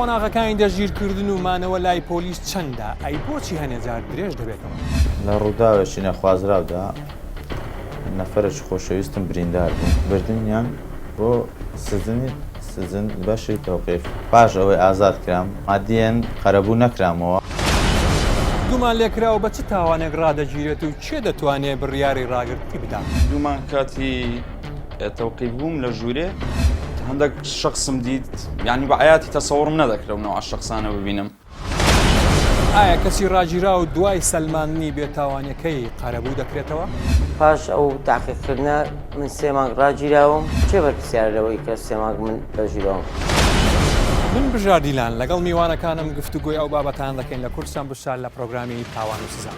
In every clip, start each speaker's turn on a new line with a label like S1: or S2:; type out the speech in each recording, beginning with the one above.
S1: قۆناغەکانی دەستگیرکردن و مانەوە لای پۆلیس چەندە؟ ئەی بۆچی هەنێ جار درێژ دەبێتەوە؟
S2: لە ڕووداوێکی نەخوازراودا نەفەرێکی خۆشەویستم بریندار بوو، بردنیان بۆ سجنی سجن بەشی تەوقیف، پاش ئەوەی ئازاد کرام مادیەن قەرەبوو نەکرامەوە.
S1: گومانلێکراو بە چ تاوانێک ڕادەگیرێت و کێ دەتوانێ بڕیاری ڕاگرتنی بدا؟
S3: دوو مانگ کاتی تەوقیف بووم لە ژوورێ هەندێک شخصم دیت یعنی بە عیاتی تەسەوڕم نەدەکرا ئەو نەوعە شخصانە ببینم.
S1: ئایا کەسی ڕاگیراو دوای سەلماندنی بێتاوانیەکەی قەرەبوو دەکرێتەوە؟
S4: پاش ئەو تاقیقکردنە من سێ مانگ ڕاگیراوم، کێ بەرپرسیارە لەوەی کە سێ مانگ من ڕاگیراوم؟
S1: من بژار دیلان لەگەڵ میوانەکانم گفتوگۆی ئەو بابەتانە دەکەین لە کوردستان 24 لە پرۆگرامی تاوان و سزا.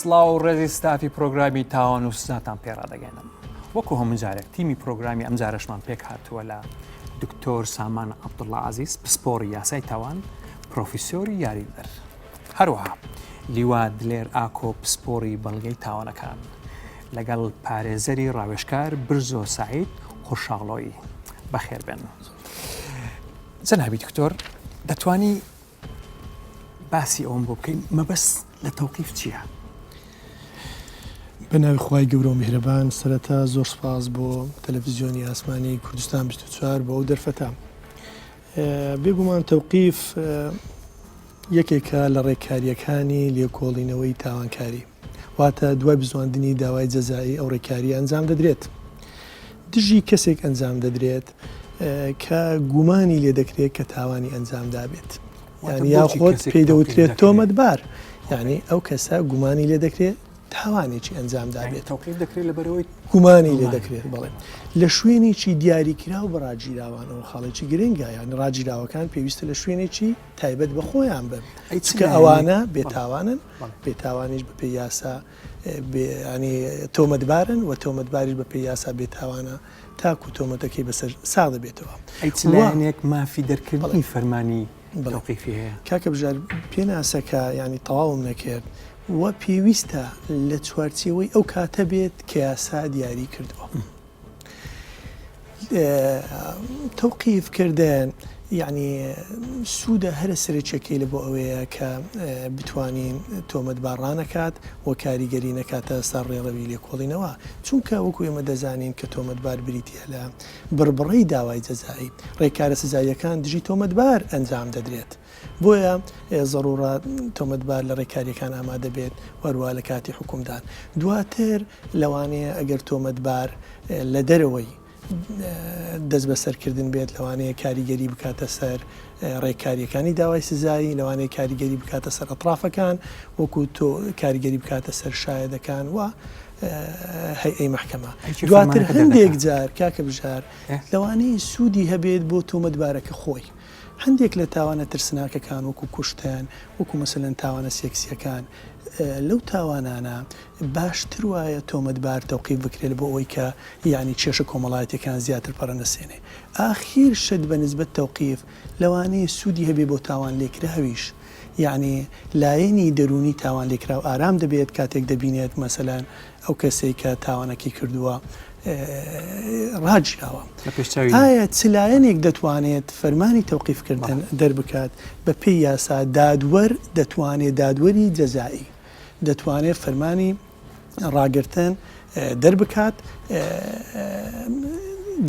S1: سڵاو و ڕێزی ستافی پرۆگرامی تاوان و سزاتان پێڕادەگەێنم وەکو هەموو جارێک تیمی پرۆگرامی ئەم جارەشمان پێک هاتووە لە دکتۆر سامان عەبدوڵڵا عەزیز پسپۆڕی یاسای تاوان پرۆفیسۆری یاریدەر، هەروەها لیوا دلێر ئاکۆ پسپۆڕی بەڵگەی تاوانەکان، لەگەڵ پارێزەری ڕاوێژکار برزۆ سەعید قورشاڵۆیی. بەخێربێن. جەنابی دکتۆر دەتوانی باسی ئەوەم بۆ بکەین مەبەست لە تەوقیف چییە؟
S5: بە ناوی خوای گەورە و میهرەبان سەرەتا زۆر سوپاس بۆ تەلەفزیۆنی ئاسمانی کوردستان 24 بۆ ئەو دەرفەتە. بێگومان تەوقیف یەکێکە لە ڕێککارییەکانی لێکۆڵینەوەی تاوانکاری، واتە دوای بزواندنی داوای جەزایی ئەو ڕێککارییە ئەنجام دەدرێت دژی کەسێک ئەنجام دەدرێت کە گومانی لێ دەکرێت کە تاوانی ئەنجام دابێت یانی یاخود پێی دەوترێت تۆمەتبار یانی ئەو کەسە گومانی لێ دەکرێت تاوانێکی ئەنجام دابێت.
S1: تەوقیف دەکرێت لەبەرئەوەی
S5: گومانی لێ دەکرێت بەڵێ لە شوێنێکی دیاریکراو بە ڕاگیراوان ئەوە خاڵێکی گرنگە یانی ڕاگیراوەکان پێویستە لە شوێنێکی تایبەت بە خۆیان بن چونکە ئەوانە بێتاوانن بێتاوانیش بەپێی یاسا ینی تۆمەتبارن و تۆمەتباریش بەپێی یاسا بێتاوانە تاکو تۆمەتەکەی بەسەر ساغ دەبێتەوە.
S1: ئەی چ لایەنێک مافی دەرکردنی فەرمانی تەوقیفی هەیە؟
S5: کاکە بژار پێناسەکە یانی تەواوم نەکرد و پێویستە لە چوارچێوەی ئەو کاتە بێت کە یاسا دیاری کردووە. تەوقیف کردن یعنی سوودە هەرە سەرەکیەکەی لە بۆ ئەوەیە کە بتوانین تۆمەتبار ڕانەکات و کاریگەری نەکاتە سەر ڕێڕەوی لێکۆڵینەوە چونکە وەکو ئێمە دەزانین کە تۆمەتبار بریتیە لە بڕبڕەی داوای جەزایی، ڕێکارە سزاییەکان دژی تۆمەتبار ئەنجام دەدرێت، بۆیە زەڕوڕە تۆمەتبار لە ڕێکارییەکان ئامادە بێت و هەروەها لە کاتی حوکمدان. دواتر لەوانەیە ئەگەر تۆمەتبار لە دەرەوەی دەستبەسەرکردن بێت، لەوانەیە کاریگەری بکاتە سەر ڕێکارییەکانی داوای سزایی، لەوانەیە کاریگەری بکاتە سەر ئەترافەکان، وەکو تۆ کاریگەری بکاتە سەر شایەدەکان و هەیئەی مەحکەمە. دواتر هەندێک جار کاکە بژار لەوانەیە سوودی هەبێت بۆ تۆمەتبارەکە خۆی. هەندێک لە تاوانە ترسناکەکان وەکو کوشتن، وەکو مەسەلەن تاوانە سێکسییەکان، لەو تاوانانە باشتر وایە تۆمەتبار تەوقیف بکرێت بۆ ئەوەی کە یانی کێشە کۆمەڵایەتیەکان زیاتر پەرە نەسێنێ. ئاخیر شت بە نسبەت تەوقیف لەوانەیە سوودی هەبێ بۆ تاوانلێکراویش. یەعنی لایەنی دەروونی تاوانلێکراو ئارام دەبێت کاتێک دەبینێت مەسەلەن ئەو کەسەی کە تاوانەکەی کردووە ڕاگیراوە. ئایا چ لایەنێک دەتوانێت فەرمانی تەوقیفکردن دەربکات؟ بەپێی یاسا دادوەر دەتوانێت، دادوەری جەزائی دەتوانێت فەرمانی ڕاگرتن دەربکات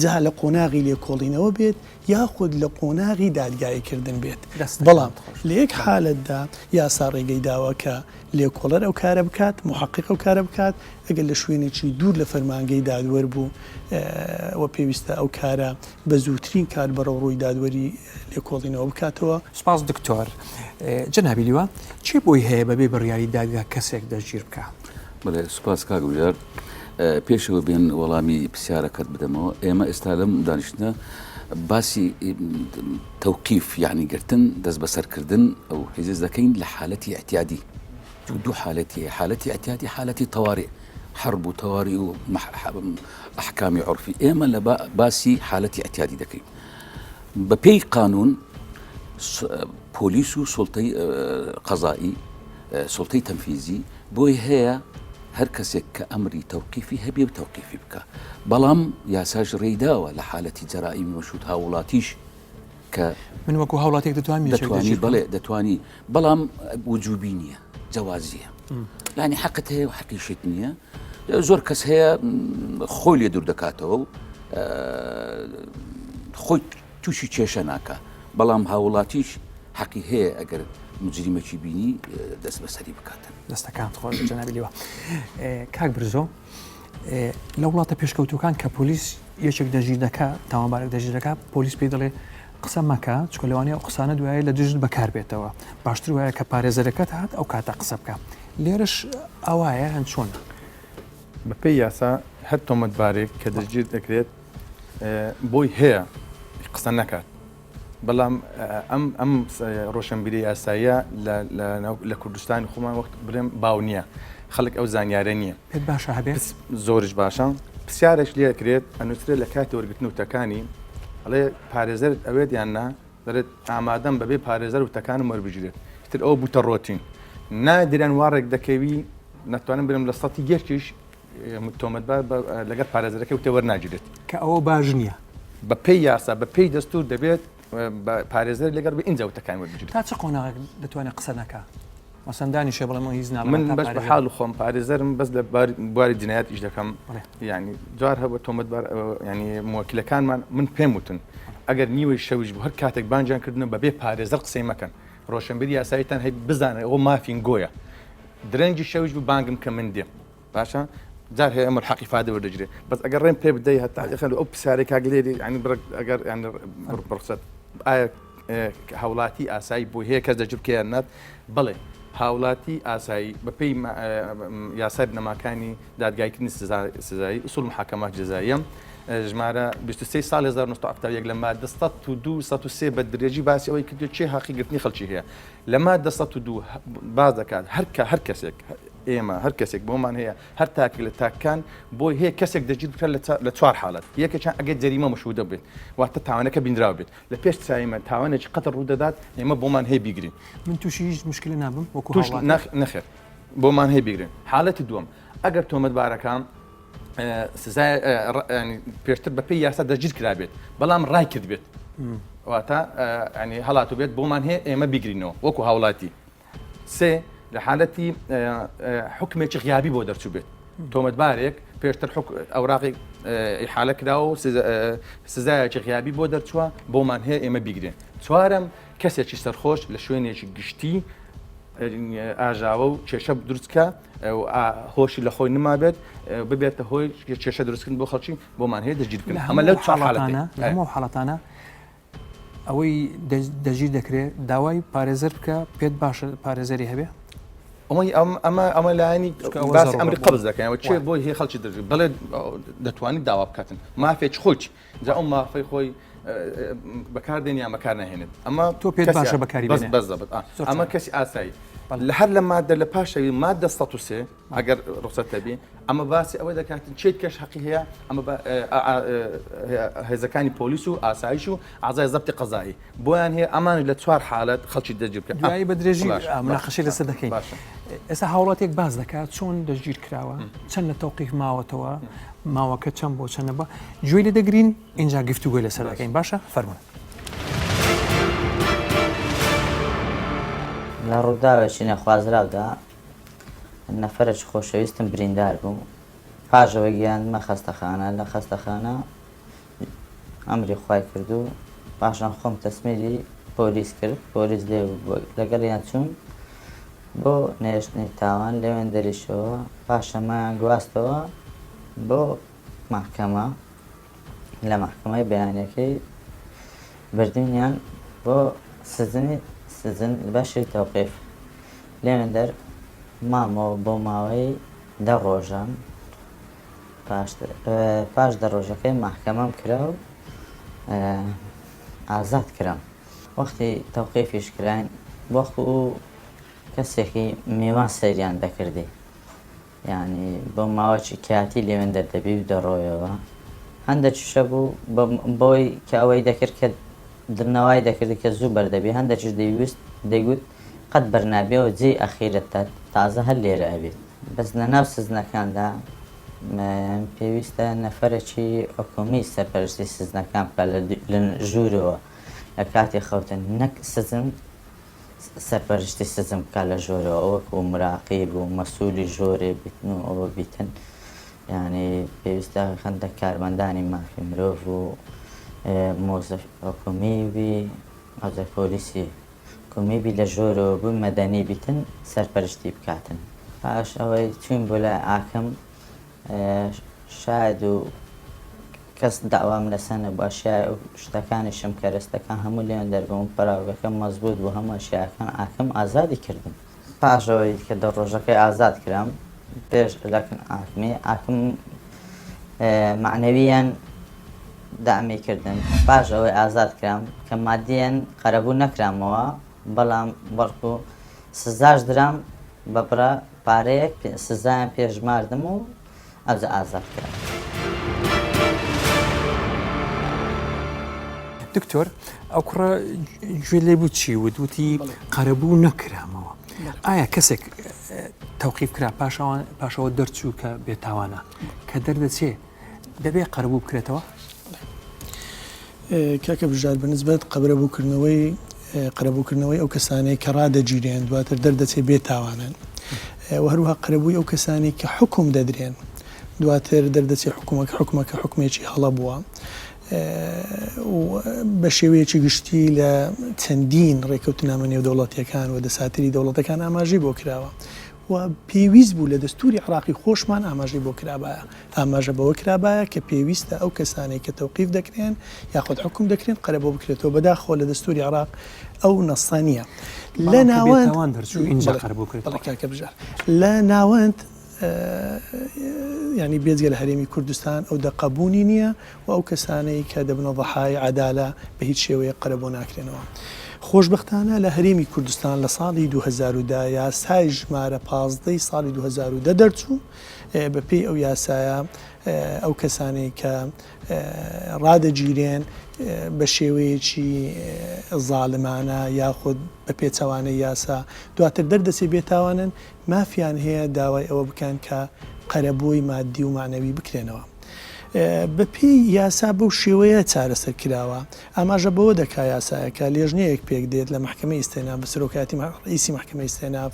S5: جا لە قۆناغی لێکۆڵینەوە بێت یاخود لە قۆناغی دادگاییکردن بێت، بەڵام لە یەک حالەتدا یاسا ڕێگەی داوە کە لێکۆڵەر ئەو کارە بکات، موحەقیق ئەو کارە بکات، ئەگەر لە شوێنێکی دوور لە فەرمانگەی دادوەر بوو و پێویستە ئەو کارە بە زووترین کات بەرەوڕووی دادوەری لێکۆڵینەوە بکاتەوە.
S1: سوپاس دکتۆر. جەنابی لیوا، کێ بۆی هەیە بەبێ بڕیاری دادگا کەسێک دەستگیر بکا؟
S6: بەڵێ سوپاس کاک بژار. پێشەوە بێن وەڵامی پرسیارەکەت بدەمەوە ئێمە ئێستا لەم دانیشتنە باسی تەوقیف یعنی گرتن دەست بەسەرکردن ئەو حیزز دەکەین لە حالەتی اعتیادی دوو حالەتی هەیە حالەتی اعتیادی حالەتی تەواری حرب و تەواری و ئەحکامی عرفی ئێمە لە باسی حالەتی اعتیادی دەکەین. بەپێی قانون پۆلیس و سوڵتەی قەزایی، سوڵتەی تەنفیزی بۆی هەیە هەر کەسێک کە ئەمری تەوقیفی هەبێ و تەوقیفی بکا. بەڵام یاساش ڕێی داوە لە حالەتی جەرائیمی مەشهود هاووڵاتیش کە
S1: من وەکو هاوڵاتیەک دەتوانم یەکێک
S6: دەتوانی
S1: دەستگیر بکەم؟
S6: بەڵێ دەتوانی بەڵام وجوبی نییە جەوازیە یعنی حەقت هەیە و حەقیشت نییە زۆر کەس هەیە خۆی لێ دوور دەکاتەوە و خۆی تووشی کێشە ناکا بەڵام هاوڵاتیش حەقی هەیە ئەگەر مجریمەکی بینی دەست بەسەری بکاتن.
S1: دەستەکانت خۆش جەنابی لیوا. کاک برزۆ لە وڵاتە پێشکەوتوەکان کە پۆلیس یەکێک دەژیر دەکا تاوانبارێک دەژیر دەکا پۆلیس پێی دەڵێ قسە مەکە چکە لەوانەیە ئەو قسانە دوایە لە دژت بەکار بێتەوە باشتر وایە کە پارێزەرەکەت هات ئەو کاتە قسە بکە لێرەش ئاوایە هەن چۆنە؟
S7: بەپێی یاسا هەر تۆمەتبارێک کە دەستگیر دەکرێت بۆی هەیە قسە نەکات، بەڵام ئەم ئەم ڕۆشنبیری یاساییە لە کوردستانی خۆمان وەخت بڵێم باو نییە، خەڵک ئەو زانیارە نییە.
S1: پێت باشە هەبێت؟
S7: زۆریش باشە. پرسیارێک لێ ئەکرێت ئەنووسرێت لە کاتی وەرگرتنی وتەکانی ئەڵێ پارێزەرت ئەوێت یان نا؟ دەڵێت ئامادەم بەبێ پارێزەر وتەکانم وەربگیرێت. ئیتر ئەوە بووتە ڕۆتین. نادران وا ڕێک دەکەوی نەتوانم بڵێم لە سەتی یەکیش تۆمەتبار لەگەڵ پارێزەرەکەی وتە وەرناگیرێت.
S1: کە ئەوە باش نییە.
S7: بە پێی یاسا بە پێی دەستوور دەبێت پارێزەر لەگەڵ بێ ئینجا وتەکانی وەربگیرێت.
S1: تا چ قۆناغێک دەتوانێت قسە نەکا؟ مەسەن دانیشێ بڵێ من هیچ ناڵێم.
S7: من بەس بە حاڵ خۆم پارێزەرم بەس لە بواری جنایەت ئیش دەکەم یانی جار هەبوو تۆمەتبار یانی موەکیلەکانمان من پێم وتن ئەگەر نیوەی شەویش بوو هەر کاتێک بانگیان کردن بەبێ پارێزەر قسەی مەکەن ڕۆشنبیری یاساییتان هەی بزانن ئەوە مافین گۆیە درەنگی شەویش بوو بانگم کە من دێم باشە جار هەیە ئەمر حەقی فادە وەردەگرێ بەس ئەگەر ڕێم پێ بدەی هەتا یەخەن ئەو پرسیارەی کاک لێری یعنی بڕ ئەگەر یعنی بڕخسەت ئایا هاوڵاتی ئاسایی بۆی هەیە کەس دەجب کەیان نات بڵێ هاوڵاتی ئاسایی بەپێی یاسای بنەماکانی دادگایکردنی سزایی اصول محاکمات جزائیە ژمارە 23 سال 1971 لە مادە 102 103 بە درێژی باسی ئەوەی کردو چێ حەقی گرتنی خەڵکی هەیە لە مادە 102 باز دەکات هەر کە هەر کەسێک ئێمە هەر کەسێک بۆمان هەیە هەر تاکێک لە تاکان بۆی هەیە کەسێک دەگیر بکات لە چوار حاڵەت یەکێکیان ئەگەر جەریمە مشهودە بێت واتە تاوانەکە بینراو بێت لە پێش چاوی تاوانێکی قەتڵ ڕوو دەدات ئێمە بۆمان هەیە بیگرین.
S1: من تووشی هیچ مشکلە نابم وەکو
S7: توش
S1: هاوڵاتیەک؟
S7: نەخێر بۆمان هەیە بیگرین. حاڵەتی دووەم ئەگەر تۆمەتبارەکە سزای پێشتر بەپێی یاسا دەستگیر کرابێت بەڵام ڕای کردبێت واتە ینی هەڵاتو بێت بۆمان هەیە ئێمە بیگرینەوە وەکو هاوڵاتی. سێ، لە حالەتی حوکمێکی غیابی بۆ دەرچووبێت، تۆمەتبارێک پێشتر ئەوراقی ئیحالە کراوە و سزایەکی غیابی بۆ دەرچووە، بۆمان هەیە ئێمە بیگرین. چوارەم، کەسێکی سەرخۆش لە شوێنێکی گشتی ئاژاوە و کێشە دروست بکا و هۆشی لە خۆی نمابێت، ببێتە هۆی کێشە دروستکردن بۆ خەڵکی، بۆمان هەیە دەستگیر بکرێن. ئەمە لەو چوار حاڵەتەی.
S1: لە هەموو حاڵەتانە ئەوەی دەژیر دەکرێ داوای پارێزەر بکە پێت باشە پارێزەری هەبێ؟
S7: ئەمەی ئەم ئەمە ئەمە لایەنی باس ئەمری قەبز دەکەنەوە چێ بۆی هەیە خەڵکی دەژی بڵێ دەتوانیت داوا بکاتن مافێک خۆی جا ئەو مافەی خۆی بەکاردێن یان بەکار ناهێنێت ئەمە
S1: تۆ پێت باشە بەکاری
S7: بەس بەس دەبێت ئەمە کەسی ئاسایی لە هەر لە مادە لە پاشەوی مادە 103 ئەگەر ڕوخسەت هەبی ئەمە باسی ئەوە دەکات چێت کەش حەقی هەیە ئەمە هێزەکانی پۆلیس و ئاسایش و ئازای زەبتی قەزایی بۆیان هەیە ئەمان لە چوار حالت خەڵکی دەستگیر بکەن
S1: دوایی بە درێژی مناقەشەی لەسەر دەکەین ئێستا هاوڵاتێک باس دەکات چۆن دەستگیر کراوە چەند لە تەوقیف ماوەتەوە ماوەکە چەند بۆ چەندە بە گوێی لێ دەگرین اینجا گفتوگۆی لەسەر دەکەین باشە فەرمونون.
S4: لە ڕووداوێکی نەخوازراودا نەفەرێکی خۆشەویستم بریندار بوو پاش ئەوەی گەیاندمە خەستەخانە لە خەستەخانە ئەمری خوای کرد و پاشان خۆم تەسمیلی پۆلیس کرد پۆلیس لێ لەگەڵیان چوون بۆ نێشتنی تاوان لەوێن دەریشەوە پاشەمایان گواستەوە بۆ مەحکەمە لە مەحکەمەی بەیانەکەی بردنیان بۆ سجنی سجن بەشی تەوقیف لێوێندەر مامەوە بۆ ماوەی دە ڕۆژان پاش دە ڕۆژەکەی مەحکەمەم کرا و ئازاد کرام وەختی تەوقیفیش کراین وەکو کەسێکی میوان سەیریان دەکردی یانی بۆ ماوەکی کاتی لێوێندەر دەبی و دەڕۆیەوە هەندە چشە بوو بۆی کە ئەوەی دەکرد کە. دڵنەوای دەکردی کە زوو بەردەبی هەندەکیش دەیوست دەیگوت قەت بەرنابیەوە جێی ئەخیرەتە تازە هەر لێرە ئەبیت بەس لەناو سجنەکاندا پێویستە نەفەرەکی حکومی سەرپەرشتی سجنەکان بکات لە ژوورەوە لە کاتی خەوتن نەک سجن سەرپەرشتی سجن بکات لە ژۆرەوە وەکو مراقیب و مەسولی ژۆرێ بیتن و ئەوە بیتن یانی پێویستە هەندێک کارمەندانی مافی مرۆڤ و مۆزەف حکومی بی ئەوجا پۆلیسی حکومی بی لە ژۆرەوە بوو مەدەنی بیتن سەرپەرشتی بکاتن پاش ئەوەی چوین بۆ لای ئاکم شاید و کەس داوام لەسەر نەبوو ئەشیای و شتەکانیشم کەرەستەکان هەموو لێیان دەربووم پەراوگەکەم مەزبوت بوو هەموو ئەشیاکان ئاکم ئازادی کردم. پاش ئەوەی کە دە ڕۆژەکەی ئازاد کرام پێش لەکن ئاکمی ئاکم مەعنەوییەن دەعمی کردم پاش ئەوەی ئازاد کرام کە مادیەن قەرەبوو نەکرامەوە بەڵام بەڵکو سزاش درام بە بڕە پارەیەک سزایان پێژماردم و ئەوجا ئازاد کرام.
S1: دکتۆر ئەو کوڕە گوێ لێ بوو چی وت وتی قەرەبوو نەکرامەوە ئایا کەسێک تەوقیف کرا پاشەوە پاشەوە دەرچوو کە بێتاوانە کە دەردەچێ دەبێ قەرەبوو بکرێتەوە؟
S5: کاکە بژار بەنسبەت قەرەبووکردنەوەی قەرەبووکردنەوەی ئەو کەسانەی کە ڕادەگیرێن دواتر دەردەچێ بێ تاوانن و هەروەها قەرەبووی ئەو کەسانەی کە حوکم دەدرێن دواتر دەردەچێ حکومەکە حکومەکە حکومێکی هەڵە بووە و بە شێوەیەکی گشتی لە چەندین ڕێکەوتنامە نێودەوڵەتیەکان و دەساتری دەوڵەتەکان ئاماژەی بۆ کراوە و پێویست بوو لە دەستوری عێراقی خۆشمان ئاماژەی بۆ کرابایە، ئاماژە بەوە کرابایە کە پێویستە ئەو کەسانەی کە تەوقیف دەکرێن یاخود حوکم دەکرێن قەرەبوو بکرێتەوە، بەداخەوە لە دەستوری عێراق ئەو نەسە نییە. لە
S1: بەڵام کە
S5: ناوەند
S1: بێتاوان دەرچوو ئینجا
S5: بەڵێ
S1: قەرەبوو بکرێتەوە.
S5: بەڵێ کاکە بژار لە ناوەند یانی بێجگە لە هەرێمی کوردستان ئەو دەقە بوونی نییە و ئەو کەسانەی کە دەبنە ضەحای عەدالە بە هیچ شێوەیەک قەرەبوو ناکرێنەوە. خۆشبەختانە لە هەرێمی کوردستان لە ساڵی 2010 یاسای ژمارە 15 ی ساڵی 2010 دەرچوو، بە پێی ئەو یاسایە ئەو کەسانەی کە ڕادەگیرێن بە شێوەیەکی زاڵمانە یاخود بە پێچەوانەی یاسا دواتر دەردەچێ بێتاوانن، مافیان هەیە داوای ئەوە بکەن کە قەرەبووی مادی و مەعنەوی بکرێنەوە. بەپێی یاسا بەو شێوەیە چارەسەر کراوە. ئاماژە بەوە دەکا یاسایەکە لێژنەیەک پێک دێت لە مەحکەمەی ئیستێناف بە سەرۆکایەتی ڕەئیسی مەحکەمەی ئیستێناف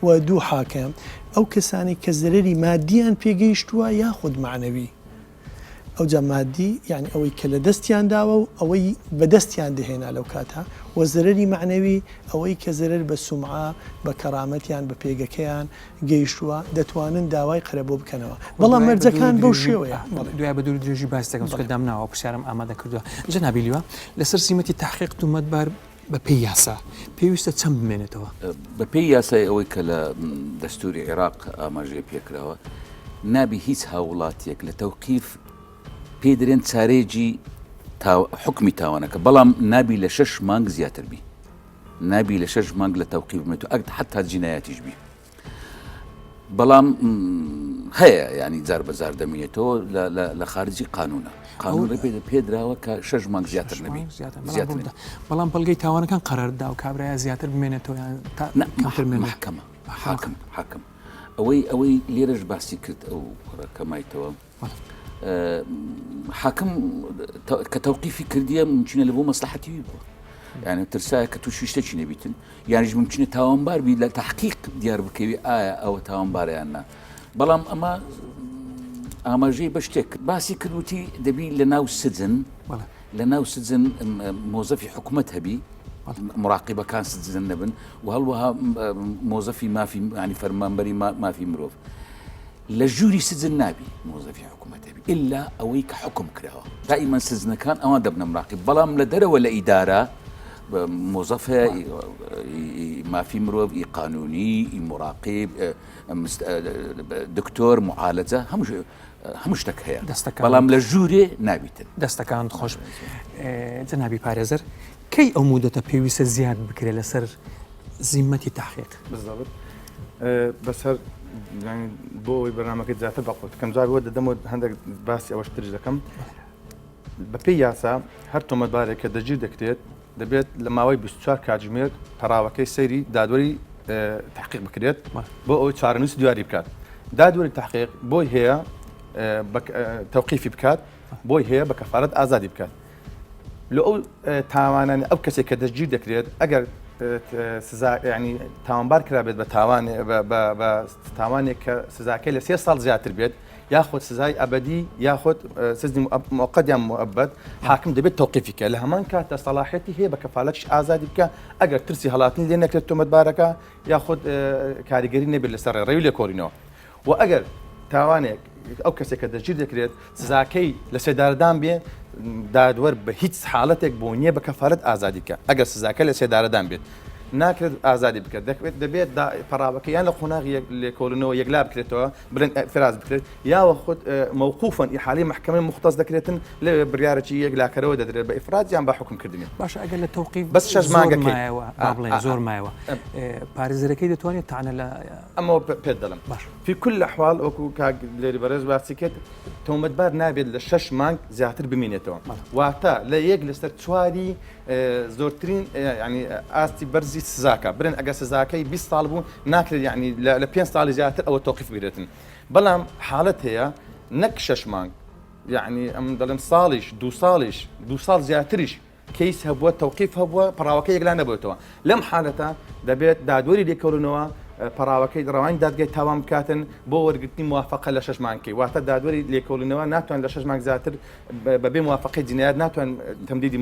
S5: و دوو حاکم ئەو کەسانەی کە زەرەری مادیان پێگەیشتووە یاخود مەعنەوی ئەوجا مادی یانی ئەوەی کە لە دەستیان داوە و ئەوەی بە دەستیان دەهێنا لەو کاتە و زەرەری مەعنەوی ئەوەی کە زەرەر بە سومعە، بە کەرامەتیان، بە پێگەکەیان گەیشتووە دەتوانن داوای قەرەبوو بکەنەوە. بەڵام مەرجەکان بەو شێوەیە. بەڵێ.
S1: دوای بە دوور درێژی باسی دەکەم چونکە دامناوە پرسیارم ئامادە کردووە. جەنابی لیوا لەسەر زیمەتی تەحقیق تومەتبار بە پێی یاسا پێویستە چەند بمێنێتەوە؟
S6: بە پێی یاسای ئەوەی کە لە دەستوری عێراق ئاماژەی پێکراوە نابی هیچ هاووڵاتیەک لە تەوقیف پێی درێن چارێجی حکمی تاوانەکە بەڵام نابی لە شەش مانگ زیاتر بی نابی لە شەش مانگ لە تەوقیف بمێت و ئەگەر حتا جینایەتیش بی بەڵام هەیە ینی جار بە جار دەمینێتەوە لە خارجی قانونە قانون پێ پێدراوە کە شەش مانگ زیاتر نەبی
S1: زیاتر بەڵام بەڵگەی تاوانەکان قەراردا و کابراە زیاتر بمێنێتەوە یان
S6: محکەمە حاکم حاکم ئەوەی ئەوەی لێرەش باسی کرد ئەو کوڕەکەمایتەوە حاکم کە تەوقیفی کردیە ممکنە لە بۆ مەسلحەتی وی بووە یعنی ترسایە کە تووشی شتێکی نەبیتن یانیش ممکنە تاوانبار بی لە تحقیق دیار بکەوی ئایا ئەوە تاوانبارەیان نا بەڵام ئەمە ئاماژەی بە شتێک باسی کردوتی دەبی لە ناو سجن لە ناو سجن مۆزەفی حکوومەت هەبی مراقبەکان سجن نەبن و هەڵوەها مۆزەفی مافی ینی فەرمانبەری مافی مرۆڤ لە ژووری سجن نابی مۆزەفی حکوومەت هەبی ئللا ئەوەی کە حکم کراوە دائیمەن سجنەکان ئەوان دەبنە مراقب بەڵام لە دەرەوە لە ئیدارە مۆزەف هەیە مافی مرۆڤ ئی قانونی ئی مراقب دکتۆر معالجە هەموو هەموو شتێک هەیە بەڵام لە ژوورێ نابیتن
S1: دەستەکان خۆش جەنابی پارێزەر کەی ئەو مودەتە پێویستە زیاد بکرێت لەسەر زیمەتی تەحقیق؟
S7: بالضبط بەسەر بۆ ئەوەی بەرنامەکەی زیاتر بەقوت بکەم جار بۆ دەدەم و هەندێک باسی ئەوەش ترش دەکەم بەپێی یاسا هەر تۆمەتبارێک کە دەگیر دەکرێت. دەبێت لە ماوەی 24 کاتژمێر پەڕاوەکەی سەیری دادوەری تحقیق بکرێت بۆ ئەوەی چارەنووسی دیاری بکات. دادوەری تحقیق بۆی هەیە تەوقیفی بکات بۆی هەیە بە کەفالەت ئازادی بکات. لە ئەو تاوانانی ئەو کەسێک کە دەستگیر دەکرێت ئەگەر سزا ینی تاوانبار کرابێت بە تاوان بە تاوانێک کە سزاکەی لە سێ ساڵ زیاتر بێت یاخود سزای ئەبدی یاخود سزنی موقت یان موئەبەد حاکم دەبێت تەوقیفی کە لە هەمان کاتدا سەڵاحەتی هەیە بە کەفالەتیش ئازادی بکە ئەگەر ترسی هەڵاتنی لێ نەکرێت تۆمەتبارەکە یاخود کاریگەری نەبێت لەسەر ڕێڕەوی لێکۆڵینەوە و ئەگەر تاوانێک ئەو کەسێک کە دەستگیر دەکرێت سزاکەی لە سێدارەدان بێ دادوەر بە هیچ حاڵەتێک بۆ نییە بە کەفالەت ئازادی بکە ئەگەر سزاکە لە سێدارەدان بێت ناکرێت ئازادی بکات دەکرێت دەبێت پەڕاوەکە یان لە قۆناغی لێکۆڵینەوە یەکلا بکرێتەوە بڵێن ئیعتراز بکرێت یاوە خود مەوقوفەن ئیحالی مەحکەمەی موختەس دەکرێتن لەوێ بڕیارێکی یەکلاکەرەوە دەدرێت بە ئیفراج یان بە حوکمکردنی.
S1: باشە ئەگەر لە تەوقیف
S7: بەس شەش
S1: زۆر
S7: مانگەکەی
S1: مایەوە با بڵێن زۆر مایەوە پارێزەرەکەی دەتوانێت تانە لە
S7: ئەمەوە پێت دەڵێم
S1: باش
S7: فی کل الاحوال وەکو کاک دلێری بەڕێز باسی کرد تۆمەتبار نابێت لە شەش مانگ زیاتر بمینێتەوە واتە لە یەک لەسەر چواری زۆرترین ینی ئاستی بەرزی سزاکە برن ئەگەر سزاکەی 20 ساڵ بوو ناکرێت یعنی لە پێ ساڵی زیاتر ئەوە تۆقیف بگرێتن بەڵام حاڵەت هەیە نەک شەش مانگ یعنی ئەم دەڵێم ساڵیش دو ساڵیش دو ساڵ زیاتریش کەیس هەبووە تەوقیف هەبووە پەڕاوەکە یەکلا نەبێتەوە لەم حالەتە دەبێت دادوەری لێکۆڵینەوە پەڕاوەکەی ڕەوانی دادگای تاوان بکاتن بۆ وەرگرتنی موافقە لە شەش مانگکەی واتە دادوەری لێکۆڵینەوە ناتوان لە شەش مانگ زیاتر بەبێ موافقەی جنایات ناتوان تەمدیدی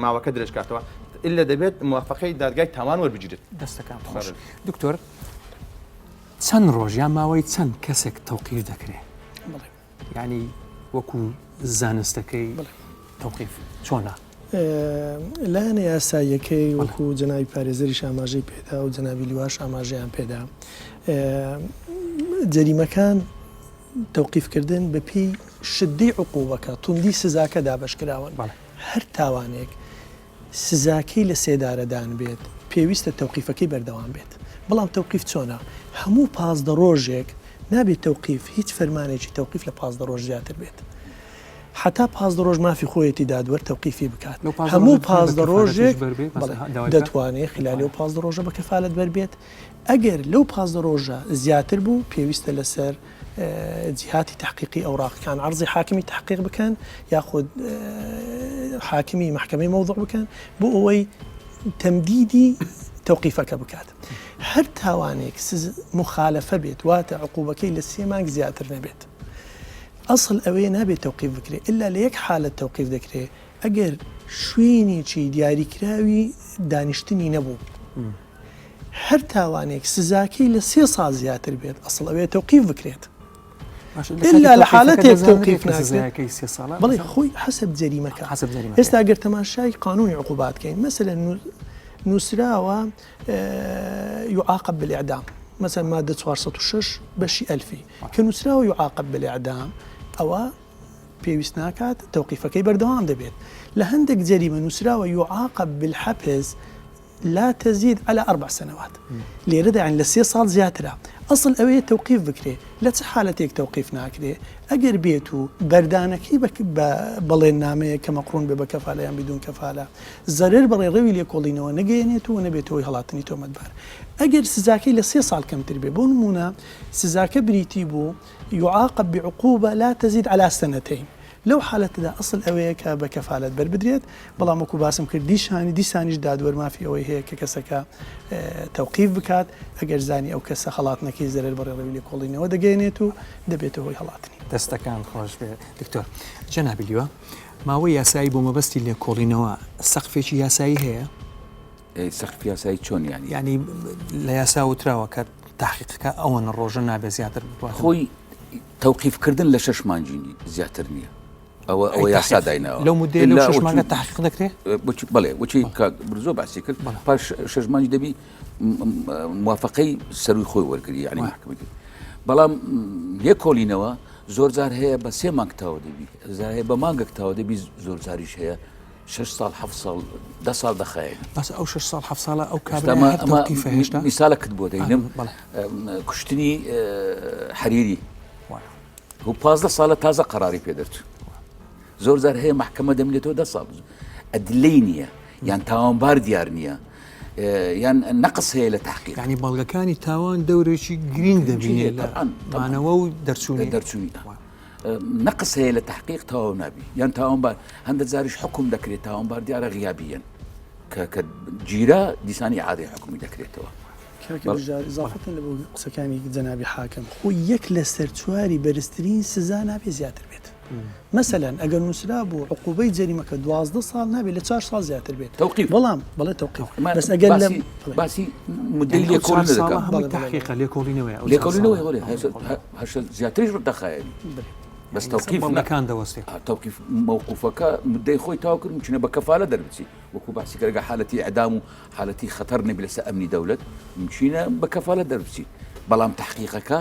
S7: ماوەکە درێژ کاتەوە ئللا دەبێت موافقەی دادگای تاوان وەربگیرێت.
S1: دەستەکان خۆش دکتۆر چەند ڕۆژ یان ماوەی چەند کەسێک تەوقیف دەکرێ یعنی وەکو زانستەکەی تەوقیف چۆنە؟
S5: لایەنە یاساییەکەی وەکو جەنابی پارێزەریش ئاماژەی پێدا و جەنابی لیواش ئاماژەیان پێدا جەریمەکان تەوقیفکردن بەپێی شدەی عقوبەکە، توندی سزاکە دابەشکراون، هەر تاوانێک سزاکەی لە سێدارەدان بێت پێویستە تەوقیفەکەی بەردەوام بێت، بەڵام تەوقیف چۆنە؟ هەموو 15 ڕۆژێک نابێت تەوقیف هیچ فەرمانێکی تەوقیف لە 15 ڕۆژ زیاتر بێت، حەتا 15 ڕۆژ مافی خۆیەتی دادوەر تەوقیفی بکات، هەموو 15 ڕۆژێک دەتوانێت خلالی ئەو 15 ڕۆژە بە کەفالەت بەربێت، ئەگەر لەو 15 ڕۆژە زیاتر بوو پێویستە لەسەر جیهاتی تەحقیقی ئەوراقەکان عەرزی حاکمی تەحقیق بکەن یاخود حاکمی مەحکەمەی مەوزوع بکەن بۆ ئەوەی تەمدیدی تەوقیفەکە بکات. هەر تاوانێک مخالەفە بێت واتە عقوبەکەی لە سێ مانگ زیاتر نەبێت ئەسڵ ئەوەیە نابێت تەوقیف بکرێت ئللا لە یەک حالەت تەوقیف دەکرێت ئەگەر شوێنێکی دیاریکراوی دانیشتنی نەبوو. هەر تاوانێک سزاکەی لە سێ ساڵ زیاتر بێت ئەسڵ ئەوەیە تەوقیف بکرێت ئللا لە حالەتێک تەوقیف ناکرێت بەڵێ خۆی حەسەب جەریمەکە ئێستا گەر تەماشای قانونی عقوبات کەین مەسەلەن نووسراوە يعاقب بالإعدام مثلا مادە 406 بەشی ئەلفی کە نووسراوە يعاقب بالإعدام ئەوە پێویست ناکات تەوقیفەکەی بەردەوام دەبێت لە هەندێک جەریمە نووسراوە يعاقب بالحبس لا تزید علی اربع سنوات لێرەدا یانی لە سێ ساڵ زیاترە ئەسڵ ئەوەیە تەوقیف بکرێ لە چ حالەتێک تەوقیف ناکرێ ئەگەر بێت و بەردانەکەی بە بە بەڵێننامەیەک کە مەقرون بێ بە کەفالە یان بدون کەفالە زەرەر بە ڕێڕەوی لێکۆڵینەوە نەگەیەنێت و نەبێتە هۆی هەڵاتنی تۆمەتبار ئەگەر سزاکەی لە سێ ساڵ کەمتر بێ بۆ نموونە سزاکە بریتی بوو يعاقب بعقوبە لا تزید علی سنتین لەو حالەتەدا ئەسڵ ئەوەیە کە بە کەفالەت بەربدرێت، بەڵام وەکو باسم کرد دیشانی دیسانیش دادوەر مافی ئەوەی هەیە کە کەسەکە تەوقیف بکات ئەگەر زانی ئەو کەسە هەڵاتنەکەی زەرەر بە ڕێڕەوی لێکۆڵینەوە دەگەیەنێت و دەبێتە هۆی هەڵاتنی.
S1: دەستەکان خۆش بێ دکتۆر. جەنابی لیوا، ماوەی یاسایی بۆ مەبەستی لێکۆڵینەوە سەقفێکی یاسایی هەیە؟
S6: سەقف یاسایی چۆن یانی؟
S1: یانی لە یاسا وتراوە کە تاحقیقەکە ئەوەنە ڕۆژە نابێت زیاتر بڕوات.
S6: خۆی تەوقیف کردن لە شەش مانگی زیاتر نییە ئەوە ئەوە یاسا دایناوە.
S1: لەو مودەیە لەو شەش مانگە تاحقیق دەکرێ؟
S6: بەڵێ وەچی کاک برزۆ باسی کرد پاش شەش مانگی دەبی موافقەی سەروی خۆی وەرگری یعنی محکمە کرد بەڵام لێکۆڵینەوە زۆر جار هەیە بە سێ مانگ تاوە دەبی زار هەیە بە مانگێک تاوە دەبی زۆر جاریش هەیە شەش ساڵ حەفت ساڵ دە ساڵ دەخایەنی.
S1: بەس ئەو شەش ساڵ حەفت ساڵە ئەو کابرایە هەر تەوقیفە هێشتا؟
S6: میسالەکت بۆ دەینم کوشتنی حەریری و 15 ساڵە تازە قەراری پێ دەرچوو زۆر جار هەیە محکمە دەملێتەوە دە ساڵ ئەدلەی نییە. یان تاوانبار دیار نییە یان نەقس هەیە لە تحقیق
S1: ینی بەڵگەکانی تاوان دەورێکی گرنگ دەبینێت لە مانەوە و دەرچوونی
S6: دەرچوونی نەقس هەیە لە تحقیق تەواو نابی یان تاوانبار هەندە جاریش حکوم دەکرێت تاوانبار دیارە غیابیەن کە کە گیرا دیسانی عادەی حکومی دەکرێتەوە.
S5: کاکە بژار ئیزافەتەن لە بۆ قسەکانی جەنابی حاکم خۆ یەک لەسەر چواری بەرزترین سزا نابێ زیاتر بێت مەسەلەن ئەگەر نووسرابوو عقوبەی جەریمەکە 12 ساڵ نابێت لە چوار ساڵ زیاتر بێت
S6: تەوقیف
S5: بەڵام بەڵێ تەوقیف بەس ئەگەر لە
S6: باسی مدەی لێکۆڵینەوە دەکەم
S1: هەمووی تحقیقە لێکۆڵینەوەیە
S6: ئەو لێکۆڵینەوەی وەرێ هەشە زیاتریش دەخایەنی بەس تەوقیف
S1: بەڵگەکان دەوەستێ
S6: تەوقیف مەوقوفەکە مدەی خۆی تاو کرد ممکنە بە کەفالە دەربچی وەکو باسی کرد ئەگەر حالەتی ئیعدام و حالەتی خەتەر نەبی لەسەر ئەمنی دەولەت ممکنە بە کەفالە دەربچی بەڵام تحقیقەکە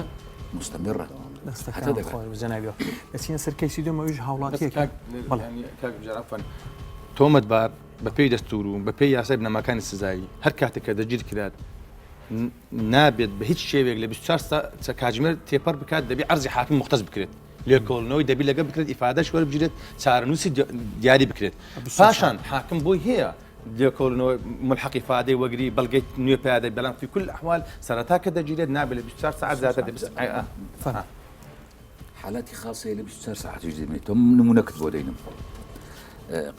S6: مستمرە
S1: دەستەکان خۆش بێت جەنابی دەچینە سەر کەیسی دووەم ئەویش هاوڵاتیەکە بەڵێ
S7: کاک بژار عەفوەن تۆمەتبار بەپێی دەستور و بەپێی یاسای بنەماکانی سزایی هەر کاتێک کە دەستگیر کرات نابێت بە هیچ شێوەیەک لە 24 کاتژمێر تێپەر بکات دەبێت عەرزی حاکم مختەس بکرێت لێکۆڵنەوەی دەبی لەگەڵ بکرێت ئیفادەش وەربگیرێت چارەنووسی دیاری بکرێت پاشان حاکم بۆی هەیە لێکۆڵنەوە ملحق ئیفادەی وەگری بەڵگەی نوێ پیا دەبێت بەڵام في كل الأحوال سەرەتا کە دەگیرێت نابێت لە 24 ساعت زیاتر دەبێت
S6: حالاتی خاص هەیە لە 24 ساعتیش دەمێنێتەوە من نمونەکت بۆ دەینم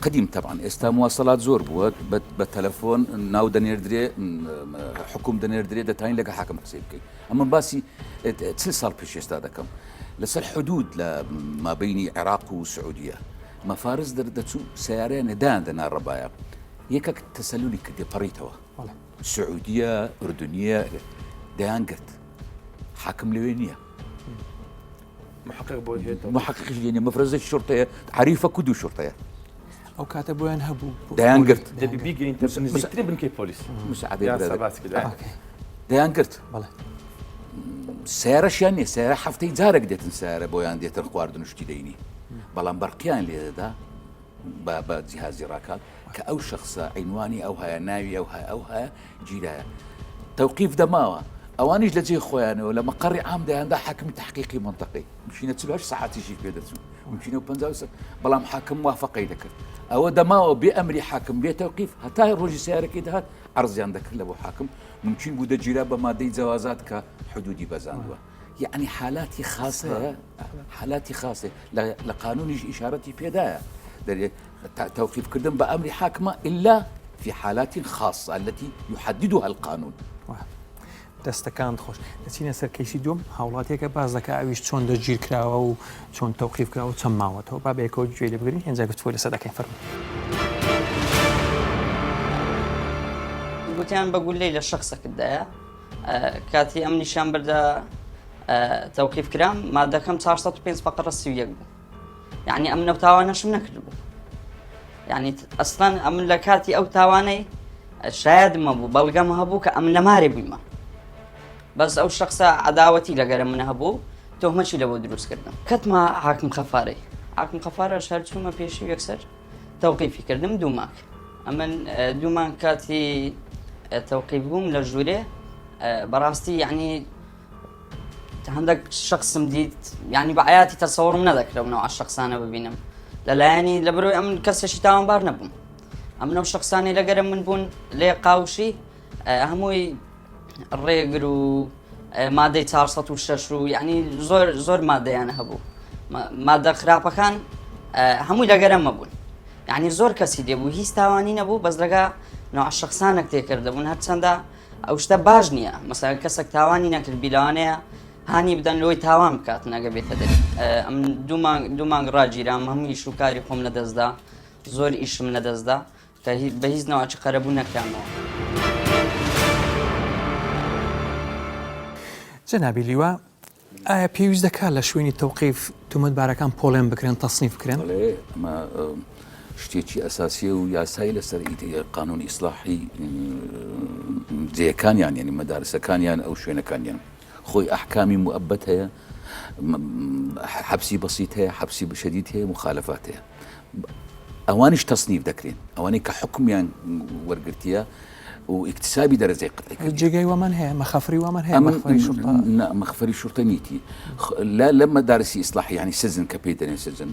S6: قدیم تەبان ئێستا مواصلات زۆر بووە بە تەلەفۆن ناو دەنێردرێ حکوم دەنێردرێ دەتوانین لەگە حاکم قسەی بکەیت ئەمە باسی چل ساڵ پێش ئێستا دەکەم لەسەر حدود لە مابینی عێراق و سعودیە مەفارز دەردەچوو سیارەیان دایان دەنا ڕەبایە یەکەک تەسەلولی کردێ پەڕیتەوە سعودیە ئوردنیە دەیان گرت حاکم لەوێ نییە
S7: محقق بۆی هەیە
S6: محققیش لێ نییە مەفرەزەی شورتەیە عەریفە کو دوو شورتەیە
S1: ئەو کاتە بۆیان هەبوو
S6: دەیان گرت
S7: دەبی بیگەین نزیکترین بنکەی پۆلیس
S6: مساعدەی دەیان گرت
S1: بەڵێ
S6: سیارەشیان نییە سیارە هەفتەی جارێک دێتن سیارە بۆیان دێتن خواردن شتی دەینی بەڵام بەرقیان لێدەدا بە بە جیهازی ڕاکات کە ئەو شخصە عینوانی ئەو هەیە ناوی ئەو هەیە ئەو هەیە گیرایە تەوقیف دەماوە ئەوانیش لە جێی خۆیانەوە لە مەقەڕی عام دەیاندا حاکمی تحقیقی منطقی مشینە 48 ساعتیشی پێ دەچوو ممکنە 50 بەڵام حاکم موافقەی دەکرد ئەوە دەماوە بێ ئەمری حاکم بێ تەوقیف هەتا ڕۆژی سیارەکەی دەهات عرضیان دەکرد لە بۆ حاکم ممکن بوو دەگیرا بە مادەی جەوازات کە حدودی بەزاندووە یعنی حالاتی خاصەیە حالاتی خاصێ لە قانونیش ئیشارەتی پێدایە دەرێ توقیف کردن بە ئەمری حاکمە إلا في حالات خاصة التي يحددها القانون.
S1: دەستەکانت خۆش. دەچینە سەر کەیسی دووەم، هاوڵاتیەکە باس دەکا ئەویش چۆن دەستگیر کراوە و چۆن تەوقیف کراوە و چەند ماوەتەوە. با بەیەکەوە گوێی لێ بگرین ئینجا گفتوگۆی لەسەر دەکەین. فەرموو.
S4: گوتیان بە گولەی لە شەخسەکت دایە کاتی ئەم نیشان بردە تەوقیف کرام مادەکەم 405 فقرە 31 بوو یعنی ئەم نەو تاوانەشم نەکردبوو یعنی ئەسڵەن ئەمن لە کاتی ئەو تاوانەی شایدمە بوو بەڵگەم هەبوو کە ئەم لە مارێ بوویمە بەس ئەو شخصە عداوەتی لەگەرە من هەبوو تۆهمەچی لەوە دروست کردم کەتمە حاکم خەفارەی حاکم خەفارە شار چوومە پێشی یەکسەر تەوقیفی کردم دوو مانگ ئەمن دوو مانگ کاتی تەوقیف بووم لە ژوورێ بەڕاستی یعنی هەندێک شخصم دیت یعنی بە عیاتی تەسەوڕم نەدەکرد نەوە شخصانە ببینم لەلایەنی لە بەرەوەی ئەمن کەسێکی تاوانبار نەبووم ئەمن ئەو شخصانی لەگەرم من بوون لێ قاوشی هەمووی ڕێگر و مادەی 406 و یعنی زۆر زۆر مادەیان هەبوو مادە خراپەکان هەمووی لەگەرەمە بوون یعنی زۆر کەسی لێبوو هیچ تاوانی نەبوو بەس لەگە نوع شخصانێک تێکردبوون هەرچەندە ئەو شتە باش نییە مەسەلەن کەسێک تاوانی نەکردبی لەوانەیە هانی بدەن لۆی تاوان بکات نەگە بێتە دەری ئەم دوو مانگ ڕاگیرام هەموو ئیش و کاری خۆم لەدەستدا زۆر ئیشم لەدەستدا کە بە هیچ ناوچ قەرەبوو نەکرامەوە.
S1: جەنابی لیوا ئایا پێویست دەکات لە شوێنی تەوقیف تومەتبارەکان پۆڵێن بکرێن تەسنیف بکرێن؟
S6: بەڵێ ئەمە شتێکی ئەساسیە و یاسایی لەسەر قانون ئیسلاحی جێیەکانیان یعنی مەدارسەکانیان ئەو شوێنەکانیان خۆی ئەحکامی موئەبەت هەیە حەبسی بەسیت هەیە حەبسی شەدید هەیە مخالفات هەیە ئەوانیش تەسنیف دەکرێن ئەوانەی کە حکومیان وەرگرتیە و ئیکتسابی دەرەجەی قەتعی کردیە.
S1: جێگای وامان هەیە مەخافری وامان هەیە مەخفەری شورتە؟
S6: نا مەخفەری شورتە نیتی لا لە مەدارسی ئیسلاحی یانی سجن کە پێی دەنێن سجن.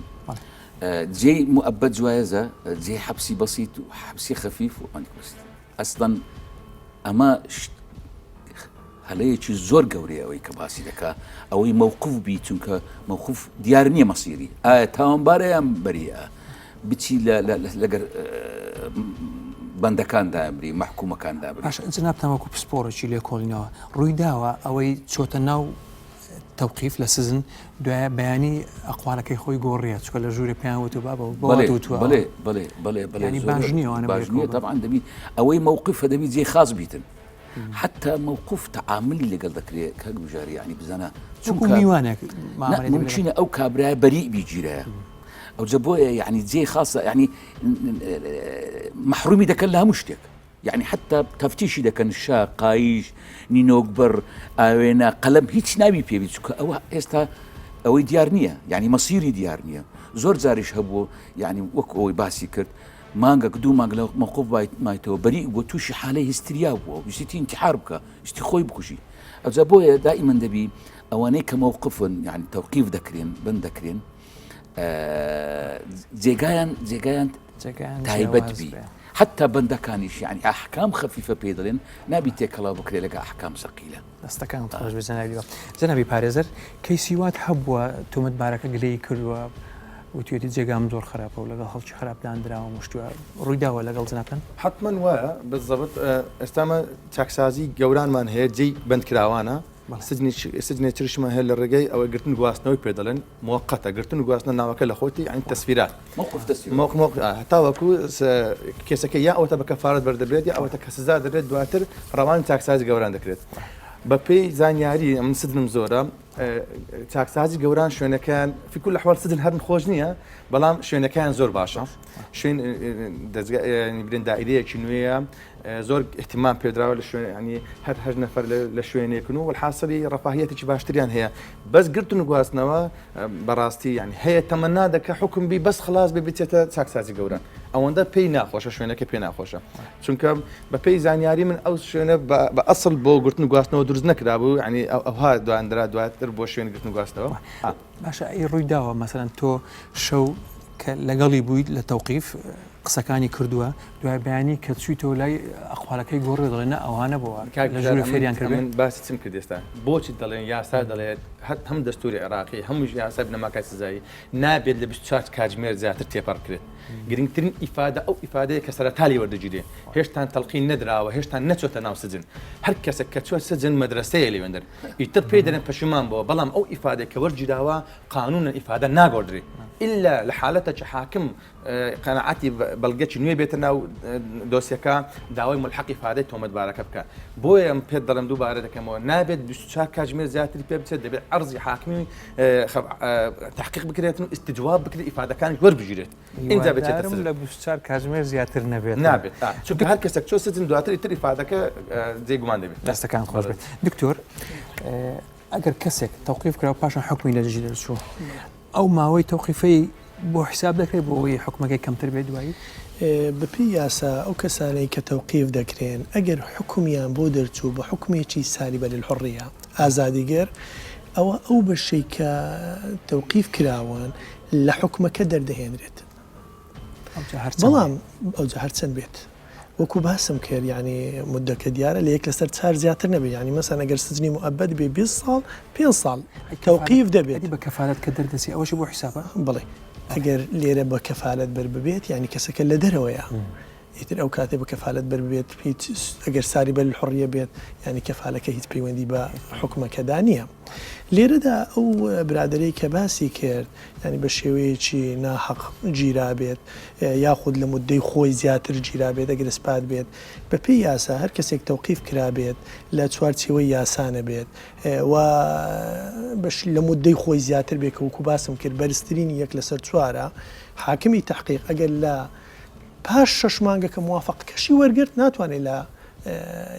S6: جێی موئەبەد جوایەزە جێی حەبسی بەسیت و حەبسی خەفیف و ئەندێک بەسیت ئەسڵەن ئەمە هەلەیەکی زۆر گەورەیە ئەوەی کە باسی دەکا ئەوەی مەوقف بی چونکە مەوقف دیار نییە مەسیری ئایا تاوانبارە یان بەریئە بچی لەگەر بەندەکان دابری مەحکومەکان دابری
S1: باش جنابتان وەکو پسپۆڕێکی لێکۆڵینەوە ڕووی داوە ئەوەی چۆتە ناو تەوقیف لە سزن دوایە بەیانی ئەقوالەکەی خۆی گۆڕیە چکە لە ژوورێ پێیان وتو بابە بەڵێ
S6: بەڵێ بەڵێ بەڵێ بەڵێ
S1: باش نییە ئەوانە
S6: باش نییە تەبعەن دەبی ئەوەی مەوقفە دەبی جێی خاص بیتن حتا مەوقف تەعاملی لەگەڵ دەکرێت کاک بژاری یعنی بزانە
S1: چونکە میوانێک
S6: ممکنە ئەو کابرای بەری بیگیرایە ئەوجە بۆیە یعنی جێی خاصە یعنی مەحرومی دەکەن لە هەموو شتێک یەعنی حەتا تەفتیشی دەکەن شا قایش نینۆک بڕ ئاوێنە قەلەم هیچ ناوی پێ بی چونکە ئەوە ئێستا ئەوەی دیار نییە یعنی مەسیری دیار نییە زۆر جاریش هەبوو یعنی وەک ئەوەی باسی کرد مانگەک دوو مانگ لە مەوقف مایتەوە بەری بۆ تووشی حالەی هستریا بووە ویستی انتحار بکە ویستی خۆی بکوژی ئەوجا بۆیە دائیمەن دەبی ئەوانەی کە مەوقفن یعنی تەوقیف دەکرێن بند دەکرێن جێگایان جێگایان تایبەت بی حتا بەندەکانیش یعنی ئەحکام خەفیفە پێی دەڵێن نابی تێکەڵاو بکرێ لەگە ئەحکام سەقیلە.
S1: دەستەکانت خۆش بێت جەنابی بە جەنابی پارێزەر کەیسی وات هەبووە تۆمەتبارەکە گلەیی کردووە وتویەتی جێگام زۆر خراپە و لەگەڵ خەڵکی خراپ داندراوە مشتووە ڕوویداوە لەگەڵ جنابتان؟
S7: حەتمەن وایە بالضبط ئێستامە چاکسازی گەورانمان هەیە جێی بەندکراوانە سجنی چرشمان هەیە لە ڕێگەی ئەوە گرتن گواستنەوەی پێ دەڵێن موقتە گرتن و گواستنە ناوەکە لە خۆتی یعنی تەسفیرات هەتاوەکو کێسەکە یا ئەوەتە بە کەفارەت بەردەبێت یا ئەوەتە کە سزا دەبێت دواتر ڕەوانی چاکسازی گەوران دەکرێت بە پێی زانیاری من سجنم زۆرە چاکسازی گەوران شوێنەکان في كل الاحوال سجن هەر خۆش نییە بەڵام شوێنەکان زۆر باشە شوێن دەزگا برێن دائرەیەکی نوێیە زۆر اهتمام پێدراوە لە شوێن ینی هەر هەر نەفەر لە شوێنێکن و حاصلی ڕفاهیەتێکی باشتریان هەیە بەس گرتن و گواستنەوە بەڕاستی ینی هەیە تەمەنا دەکە حکم بی بەس خلاص بێ بچێتە چاکسازی گەورە ئەوەندە پێی ناخۆشە شوێنەکە پێ ناخۆشە چونکە بە پێی زانیاری من ئەو شوێنە بە ئەسڵ بۆ گرتن و گواستنەوە دروست نەکرابوو ینی ئەوها دواندرا دواتر بۆ شوێن گرتن و گواستنەوە.
S1: باشە ئەی ڕووی داوە مەسەلەن تۆ شەو کە لەگەڵی بوویت لە تەوقیف قسەکانی کردووە دوای بەیانی کە چوویتەوە لای ئەقوالەکەی گۆڕی دەڵێ نا ئەوانە بۆ
S7: کاک
S1: لە ژوورێ فێریان
S7: کردبێ
S1: من
S7: باسی چم کرد ئێستا بۆچی دەڵێن یاسا دەڵێت هەر هەم دەستوری عێراقی هەمووش یاسای بنەماکای سزایی نابێت لە 24 کاتژمێر زیاتر تێپەڕ بکرێت گرنگترین ئیفادە ئەو ئیفادەیە کە سەرەتا لێ وەردەگیرێ هێشتان تەلقین نەدراوە هێشتان نەچۆتە ناو سجن هەر کەسێک کە چوە سجن مەدرەسەیە لێوێندەر ئیتر پێی دەرێن پەشیمان بۆوە بەڵام ئەو ئیفادەی کە وەرگیراوە قانونەن ئیفادە ناگۆردرێ ئیلا لە حالەتەکی حاکم قەناعەتی بەڵگەکی نوێ بێتە ناو دۆسیەکە داوای ملحق ئیفادەی تۆمەتبارەکە بکە بۆیە ئەم پێت دەڵێم دووبارە دەکەمەوە نابێت 24 کاتژمێر زیاتری پێ بچێت دەبێت عەرزی حاکمی تحقیق بکرێت و استجواب بکرێت ئیفادەکانیش وەربگیرێت
S1: ئینجا بچێتە سجن. لە 24 کاتژمێر زیاتر نەبێت.
S7: نابێت چونکە هەر کەسێک چۆ سجن دواتر ئیتر ئیفادەکە جێی گومان دەبێت.
S1: دەستەکان خۆش بێت دکتۆر ئەگەر کەسێک تەوقیف کرا و پاشان حکمی لە دژی دەرچوو ئەو ماوەی تەوقیفەی بۆ حیساب دەکرێت بۆ ئەوەی حکومەکەی کەمتر بێت دوایی؟
S5: بەپێی یاسا ئەو کەسانەی کە تەوقیف دەکرێن ئەگەر حوکمیان بۆ دەرچوو بە حوکمێکی سالبە للحریە، ئازادیگر، ئەوە ئەو بەشەی کە تەوقیف کراون لە حوکمەکە دەردەهێنرێت بەڵام ئەوجا هەرچەند بێت وەکو باسم کرد یعنی مدەکە دیارە لە یەک لەسەر چار زیاتر نەبێت یعنی مەسەن ئەگەر سجنی موئەبەد بێ 20 ساڵ پێ ساڵ تەوقیف دەبێت
S1: بە کەفالەت کە دەردەچێ ئەوەشی بۆ حیسابە
S5: بڵێ ئەگەر لێرە بە کەفالەت بەر ببێت یعنی کەسەکە لە دەرەوەیە ئیتر ئەو کاتەی بە کەفالەت بەر ببێت هیچ ئەگەر ساری بە الحریە بێت یانی کەفالەکە هیچ پەیوەندی بە حوکمەکەدا نییە. لێرەدا ئەو برادەرەی کە باسی کرد یانی بە شێوەیەکی ناحەق گیرابێت یاخود لە موددەی خۆی زیاتر گیرابێت ئەگەر ئیسپات بێت بە پێی یاسا هەر کەسێک تەوقیف کرابێت لە چوارچێوەی یاسا نەبێت و بەش لە موددەی خۆی زیاتر بێت کە وەکو باسم کرد بەرزترینی یەک لەسەر چوارە حاکمی تەحقیق ئەگەر لە پاش شەش مانگەکە موافەقەکەشی وەرگرت ناتوانێت لە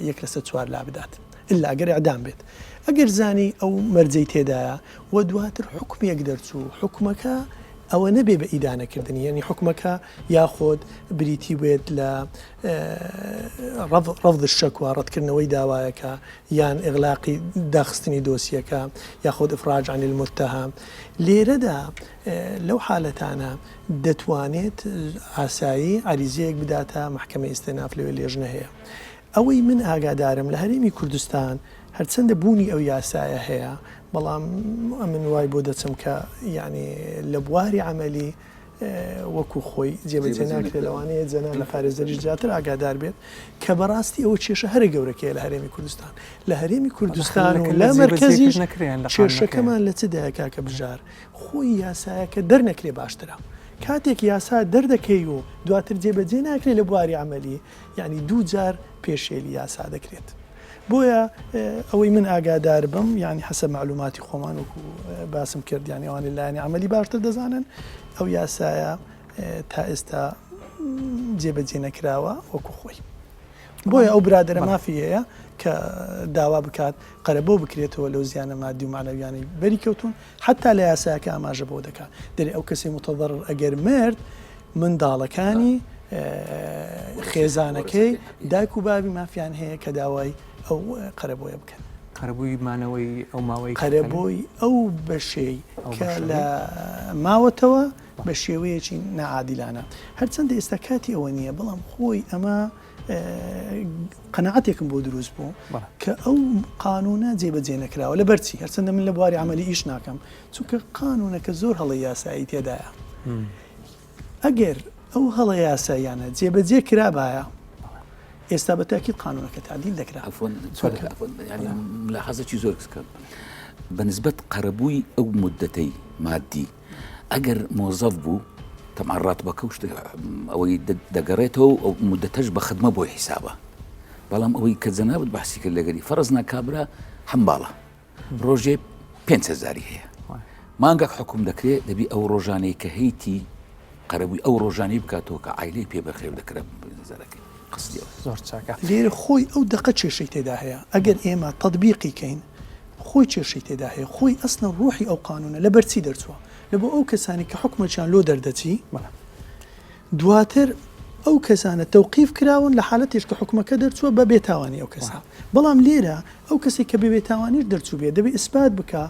S5: یەک لەسەر چوار لابدات ئللا ئەگەر ئیعدام بێت ئەگەر زانی ئەو مەرجەی تێدایە و دواتر حوکمێک دەرچوو حوکمەکە. ئەوە نەبێ بە ئیدانەکردنی یعنی حکومەکە یاخود بریتی بێت لە رفض الشکوى ڕەتکردنەوەی داوایەکە یان ئیغلاقی داخستنی دۆسیەکە یاخود افراج عن المتهم لێرەدا لەو حالەتانە دەتوانێت ئاسایی عەریزەیەک بداتە مەحکەمەی ئیستێناف لەوێ لێژنە هەیە ئەوەی من ئاگادارم لە هەرێمی کوردستان هەرچەندە بوونی ئەو یاسایە هەیە بەڵام ئەمن وای بۆ دەچم کە یعنی لە بواری عەمەلی وەکو خۆی جێبەجێ ناکرێت لەوانەیە جەناب لە پارێزەریش زیاتر ئاگادار بێت کە بەڕاستی ئەوە کێشە هەرە گەورەکەیە لە هەرێمی کوردستان لە هەرێمی کوردستان و لە مەرکەزیش کێشەکەمان لە چ دایە کاکە بژار خۆی یاسایەکە دەرنەکرێ باشترە کاتێک یاسا دەردەکەی و دواتر جێبەجێ ناکرێت لە بواری عملی یعنی دوو جار پێشێلی یاسا دەکرێت. بۆیە ئەوەی من ئاگادار بم یانی حەسەب مەعلوماتی خۆمان وەکو باسم کرد یانی ئەوانەی لایەنی عەمەلی باشتر دەزانن ئەو یاسایە تا ئێستا جێبەجێ نەکراوە وەکو خۆی. بۆیە ئەو برادەرە مافی هەیە کە داوا بکات قەرەبۆ بکرێتەوە لەو زیانە مادی و معنەویانەی بەری کەوتون حتا لە یاساکە ئاماژە بۆ دەکات دەرێ ئەو کەسی متضرر ئەگەر مرد منداڵەکانی خێزانەکەی دایک و بابی مافیان هەیە کە داوای ئەو قەرەبۆیە بکەن.
S1: قەرەبووی مانەوەی ئەو ماوەی
S5: قەرەبۆی ئەو بەشەی کە لە ماوەتەوە بە شێوەیەکی نەعادیلانە هەرچەندە ئێستا کاتی ئەوە نییە بەڵام خۆی ئەمە قەناعەتێکم بۆ دروست بوو کە ئەو قانونە جێبەجێ نەکراوە لە بەرچی هەرچەندە من لە بواری عملی ئیش ناکەم چونکە قانونەکە زۆر هەڵی یاسایی تێدایە ئەگەر ئەو هەڵە یاساییانە جێبەجێ کرابایە ئێستا بە تاکید قانونەکە تعدیل دەکرا.
S6: عەفوەن چونکە عەفوەن یانی ملاحەزەکی زۆر بکەم بە نسبەت قەرەبووی ئەو مودەتەی مادی ئەگەر مۆزەف بوو تەبعەن ڕاتبەکە و شتە ئەوەی دەگەڕێتەوە و ئەو مودەتەش بە خدمە بۆی حیسابە بەڵام ئەوەی کە جەنابت باسی کرد لەگەری فەرز نا کابرا حەمباڵە ڕۆژێ پێنج هەزاری هەیە مانگەک حکوم دەکرێت دەبی ئەو ڕۆژانەی کە هەیتی قەرەبووی ئەو ڕۆژانەی بکاتەوە کە عیلەی پێ بەخێو دەکرێت زەرەکەی قسدیەوە
S1: زۆر چاکە
S5: لێرە خۆی ئەو دەقە کێشەی تێدا هەیە ئەگەر ئێمە تەتبیقی کەین خۆی کێشەی تێدا هەیە خۆی ئەسڵەن ڕوحی ئەو قانونە لەبەر چی دەرچووە لەبۆ ئەو کەسانی کە حکومەکیان لۆ دەردەچی دواتر ئەو کەسانە تەوقیف کراون لە حالەتێش کە حوکمەکە دەرچووە بە بێتاوانی ئەو کەسە بەڵام لێرە ئەو کەسێک کە بێ بێتاوانیش دەرچووبێ دەبێ ئیسپات بکا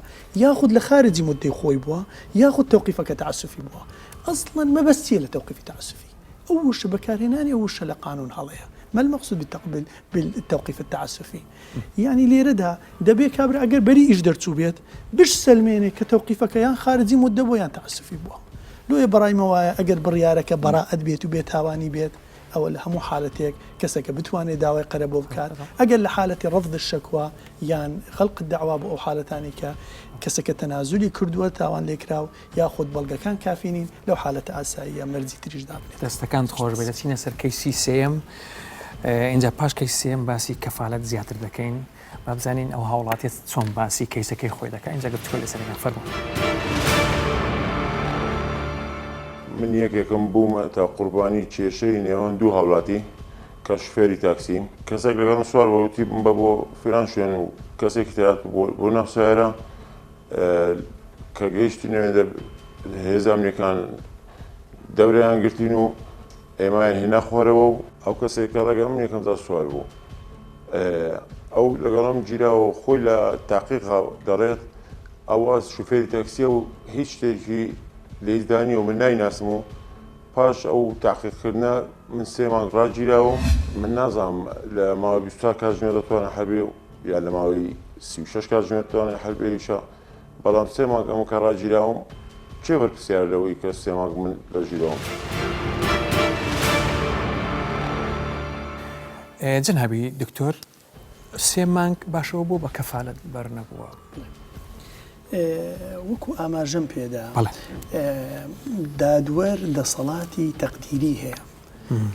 S5: یاخود لە خارجی موددەی خۆی بووە یاخود تەوقیفەکە تەعەسوفی بووە ئەسڵەن مەبەست چییە لە تەوقیفی تەعەسوفی ئەو وشە بەکارهێنانی ئەو وشە لە قانون هەڵەیە ما المقصود بالتوقیف التعسفی یانی لێرەدا دەبێ کابرا ئەگەر بەریئیش دەرچووبێت بشسەلمێنێ کە تەوقیفەکە یان خارجی موددە بووە یان تەعەسوفی بووە. لۆیە بەڕای مە وایە ئەگەر بڕیارەکە بەرائەت بێت و بێتاوانی بێت ئەوە لە هەموو حالەتێک کەسەکە بتوانێت داوای قەرەبۆ بکات ئەگەر لە حالەتی رفض الشکوی یان غلق الدعوی بۆ ئەو حالەتانەی کە کەسەکە تەنازولی کردووە تاوان لێکراو یاخود بەڵگەکان کافی نین لەو حالەتە ئاساییە مەرجی تریش دابنێت.
S1: دەستەکانت خۆش بێت دەچینە سەر کەیسی سێیەم ئینجا پاش کەیسی سێیەم باسی کەفالەت زیاتر دەکەین با بزانین ئەو هاوڵاتیە چۆن باسی کەیسەکەی خۆی دەکات ئینجا گفتوگۆ لەسەر دەکەین فەرموو.
S8: من یەکێکم بوومەتە قوربانی کێشەی نێوان دوو هاولاتی کە شوفێری تاکسیم کەسێک لەگەڵم سوار بوو وتی بمبە بۆ فلان شوێن و کەسێکی تر هات بۆ ناو سەیارە کە گەیشتینە وێندە هێزە ئەمنیەکان دەورەیان گرتین و ئێمایان هێنا خوارەوە و ئەو کەسێک کە لەگەڵ من یەکەم جار سوار بوو ئەو لەگەڵم گیراوە و خۆی لە تاقیقا دەڵێت ئەوە شوفێری تاکسیە و هیچ شتێکی لێیدا نییە و من نایناسم و پاش ئەو تاقیقکردنە من سێ مانگ ڕاگیراوم من نازانم لە ماوەی 24 کاتژمێر دەتوانم حەل بێ یا لە ماوەی 36 کاتژمێر دەتوانێت حەل بێ بەڵام سێ مانگ ئەمە کە ڕاگیراوم کێ بەرپرسیارە لەوەی کە سێ مانگ من لە ژوورەوەم؟
S1: جەنابی دکتۆر سێ مانگ باشەوە بۆ بە کەفالەت بەرنەبووە؟
S5: وەکو ئاماژەم پێدا دادوەر دەسەڵاتی تەقدیری هەیە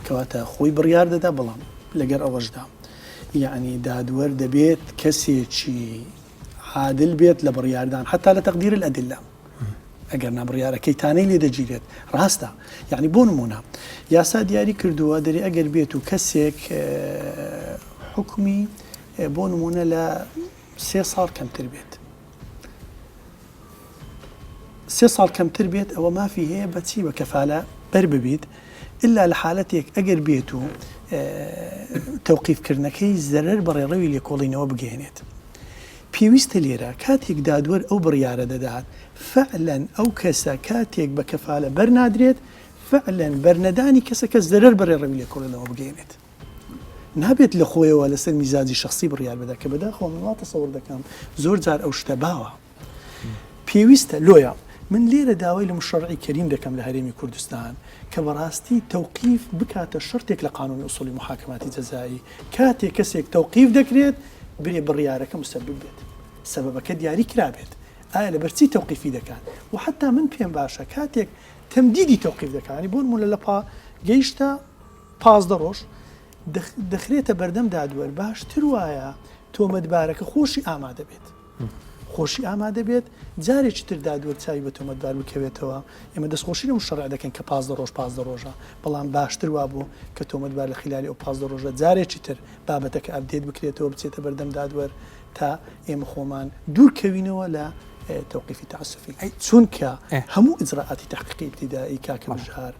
S5: کەواتە خۆی بڕیار دەدا بەڵام لەگەر ئەوەشدا یعنی دادوەر دەبێت کەسێکی عادل بێت لە بڕیاردان حتا لە تەقدیر الادلە ئەگەر نا بڕیارەکەی تانەی لێ دەگیرێت ڕاستە یعنی بۆ نمونە یاسا دیاری کردووە دەری ئەگەر بێت و کەسێک حکومی بۆ نمونە لە سێ ساڵ کەمتر بێت. سێ ساڵ کەمتر بێت ئەوە مافی هەیە بە چی بە کەفالە بەر ببیت ئیلا لە حالەتێک ئەگەر بێت و تەوقیف کردنەکەی زەرەر بە ڕێڕەوی لێکۆڵینەوە بگەیەنێت. پێویستە لێرە کاتێک دادوەر ئەو بڕیارە دەدات فعلەن ئەو کەسە کاتێک بە کەفالە بەرنادرێت فعلەن بەرنەدانی کەسەکە زەرەر بە ڕێڕەوی لێکۆڵینەوە بگەیەنێت. نابێت لە خۆیەوە لەسەر میزاجی شەخسی بڕیار بدات کە بەداخەوە من وا تەسەور دەکەم زۆر جار ئەو شتە باوە. پێویستە لۆیە من لێرە داوای لە مشەڕعی کەریم دەکەم لە هەرێمی کوردستان کە بەڕاستی تەوقیف بکاتە شەرتێک لە قانونی ئوسوڵی محاکماتی جەزایی کاتێک کەسێک تەوقیف دەکرێت برێ بڕیارەکە مسبب بێت سەبەبەکە دیاری کرابێت ئایا لەبەر چی تەوقیفی دەکات و حتا من پێم باشە کاتێک تەمدیدی تەوقیف دەکات ینی بۆ نمونە لە پا گەیشتە 15 ڕۆژ دەخرێتە بەردەم دادوەر باشتر وایە تۆمەتبارەکە خۆشی ئامادە بێت. خۆشی ئامادە بێت، جارێکی تر دادوەر چاوی بە تۆمەتبار بکەوێتەوە، ئێمە دەستخۆشی لە مشەڕع دەکەین کە 15 ڕۆژ 15 ڕۆژە، بەڵام باشتر وابوو کە تۆمەتبار لە خیلالی ئەو 15 ڕۆژە جارێکی تر بابەتەکە update بکرێتەوە بچێتە بەردەم دادوەر تا ئێمە خۆمان دوور کەوینەوە لە تەوقیفی تەعەسوفی چونکە هەموو ئیجرائاتی تەحقیقی ئیبتیدائی کاکە بژار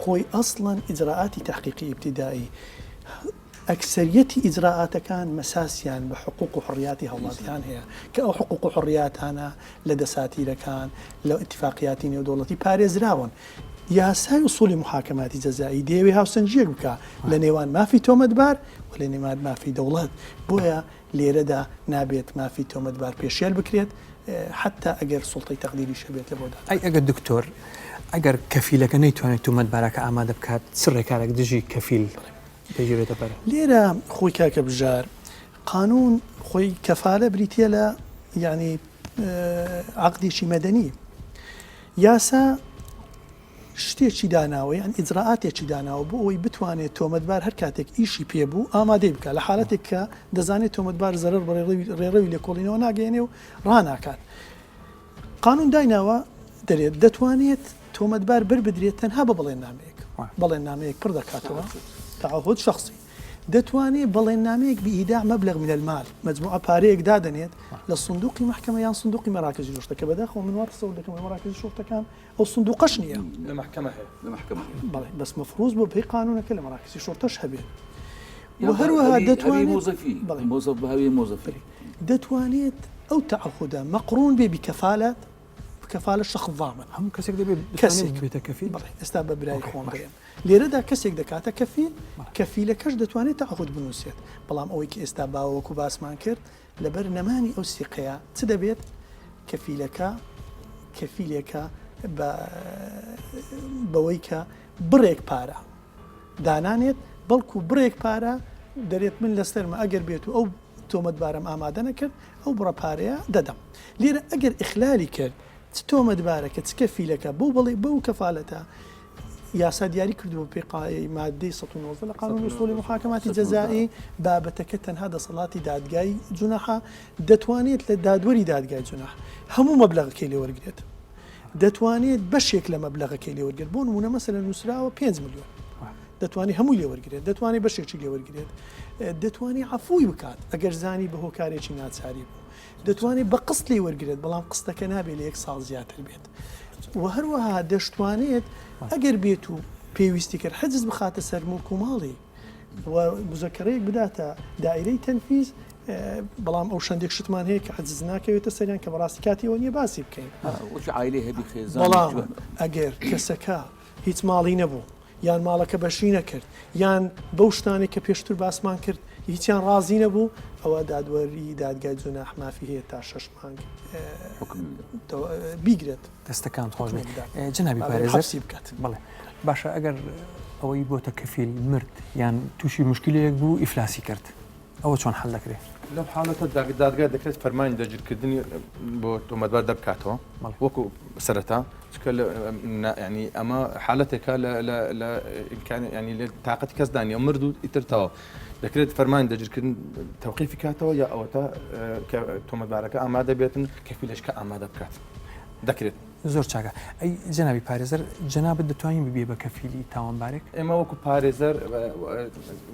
S5: خۆی ئەسڵەن ئیجرائاتی تەحقیقی ئیبتیدائی ئەکسەریەتی ئیجرائاتەکان مەساسیان بە حقوق و حڕیاتی هاوڵاتیان هەیە کە ئەو حقوق و حڕیاتانە لە دەساتیرەکان لە ئیتفاقیاتی نێودەوڵەتی پارێزراون. یاسای ئوسوڵی موحاکەماتی جەزائی دەیەوێ هاوسەنگییەک بکا لە نێوان مافی تۆمەتبار و لە نێوان مافی دەوڵەت بۆیە لێرەدا نابێت مافی تۆمەتبار پێشێل بکرێت حەتتا ئەگەر سوڵتەی تەقدیریش هەبێت لە بۆ دادوەر.
S1: ئەی ئەگەر دکتۆر ئەگەر کەفیلەکە نەیتوانێت تومەتبارەکە ئامادە بکات چ ڕێکارێک دژی کەفیل دەگیرێتە بەر؟
S5: لێرە خۆی کاکە بژار قانون خۆی کەفالە بریتیە لە یعنی عقدێکی مەدەنی یاسا شتێکی داناوە یان ئیجرائاتێکی داناوە بۆ ئەوەی بتوانێت تۆمەتبار هەر کاتێک ئیشی پێ بوو ئامادەی بکات لە حالەتێک کە دەزانێت تۆمەتبار زەرەر بە ڕێڕەوی لێکۆڵینەوە ناگەیەنێ و ڕاناکات قانون دایناوە دەرێت دەتوانێت تۆمەتبار بەر بدرێت تەنها بە بەڵێننامەیەک بەڵێننامەیەک پڕ دەکاتەوە تعهد شخصی دەتوانێت بەڵێننامەیەک بە ئیداع مبلغ من المال مجموعە پارەیەک دادەنێت لە سندوقی محکمە یان سندوقی مەراکزی شوڕتە کە بەداخەوە من وا تەسەور دەکەم لە مەراکزی شوڕتەکان ئەو سندوقەش نییە.
S7: لە مەحکەمە هەیە.
S6: لە مەحکەمە هەیە.
S5: بەڵێ بەس مەفروز بۆ پێی قانونەکە لە مەراکزی شوڕتەش هەبێت. و هەروەها دەتوانێت
S6: مۆزەفی بەڵێ مۆزەف بە هەوێ مۆزەفی
S5: دەتوانێت ئەو تەعەهودە مەقرون بێ بکەفالەت بکەفالە شخص ضامن
S1: هەموو کەسێک دەبێت کەسێک بێتە کەفیل
S5: بەڵێ ئێستا بە برای خۆم دەڵێم لێرەدا کەسێک دەکاتە کەفیل کەفیلەکەش دەتوانێت تەعەهود بنووسێت بەڵام ئەوەی کە ئێستا باوە وەکو باسمان کرد لەبەر نەمانی ئەو سیقەیە چ دەبێت؟ کەفیلەکە کەفیلێکە بە بەوەی کە بڕێک پارە دانانێت بەڵکو بڕێک پارە دەرێت من لەسەرمە ئەگەر بێت و ئەو تۆمەتبارەم ئامادە نەکرد ئەو بڕە پارەیە دەدەم لێرە ئەگەر ئیخلالی کرد چ تۆمەتبارەکە چ کەفیلەکە بەو بەڵێ بەو کەفالەتە یاسا دیاری کردووە بەپێی قا ماددەی 119 لە قانونی ئوسوڵی موحاکەماتی جەزائی بابەتەکە تەنها دەسەڵاتی دادگای جوناحە دەتوانێت لە دادوەری دادگای جوناح هەموو مەبلەغەکەی لێ وەرگرێت دەتوانێت بەشێک لە مەبلەغەکەی لێ وەرگرێت بۆ نمونە مەسەلەن نووسراوە 5 ملیۆن دەتوانێت هەمووی لێ وەرگرێت دەتوانێت بەشێکی لێ وەرگرێت دەتوانێت عەفوی بکات ئەگەر زانی بە هۆکارێکی ناچاری بوو دەتوانێت بە قست لێی وەرگرێت بەڵام قستەکە نابێت لە یەک ساڵ زیاتر بێت و هەروەها دەشتوانێت ئەگەر بێت و پێویستی کرد حجز بخاتە سەر موڵک و ماڵی و مزەکەرەیەک بداتە دایرەی تەنفیز بەڵام ئەو شەندێک شتمان هەیە کە حجز ناکەوێتە سەریان کە بەڕاستی کاتی ئەوە نییە باسی بکەین بەڵام ئەگەر کەسەکە هیچ ماڵی نەبوو یان ماڵەکە بەشی نەکرد یان بەو شتانەی کە پێشتر باسمان کرد هیچیان ڕازی نەبوو ئەوە دادوەری دادگای جوناح مافی هەیە تا شەش مانگ بیگرێت.
S1: دەستەکانت خۆش بێت جەنابی پارێزەر. حەپسی
S5: بکات.
S1: بەڵێ باشە ئەگەر ئەوەی بۆتە کەفیل مرد یان تووشی مشکلەیەک بوو ئیفلاسی کرد ئەوە چۆن حەل دەکرێت؟
S7: لەم حاڵەتە دادگا دەکرێت فەرمانی دەستگیرکردنی بۆ تۆمەتبار دەربکاتەوە وەکو سەرەتا چکە ینی ئەمە حالەتێکە لە ینی لە تااقەتی کەس دانیە مرد و ئیتر تەواو دەکرێت فەرمانی دەستگیرکردن تەوقیفی کاتەوە یا ئەوەتا کە تۆمەتبارەکە ئامادە بێتن کەفیلەشکە ئامادە بکات دەکرێت.
S1: زۆر چاکە ئەی جەنابی پارێزەر جەنابت دەتوانین ببیە بە کەفیلی تاوانبارێک؟
S7: ئێمە وەکو پارێزەر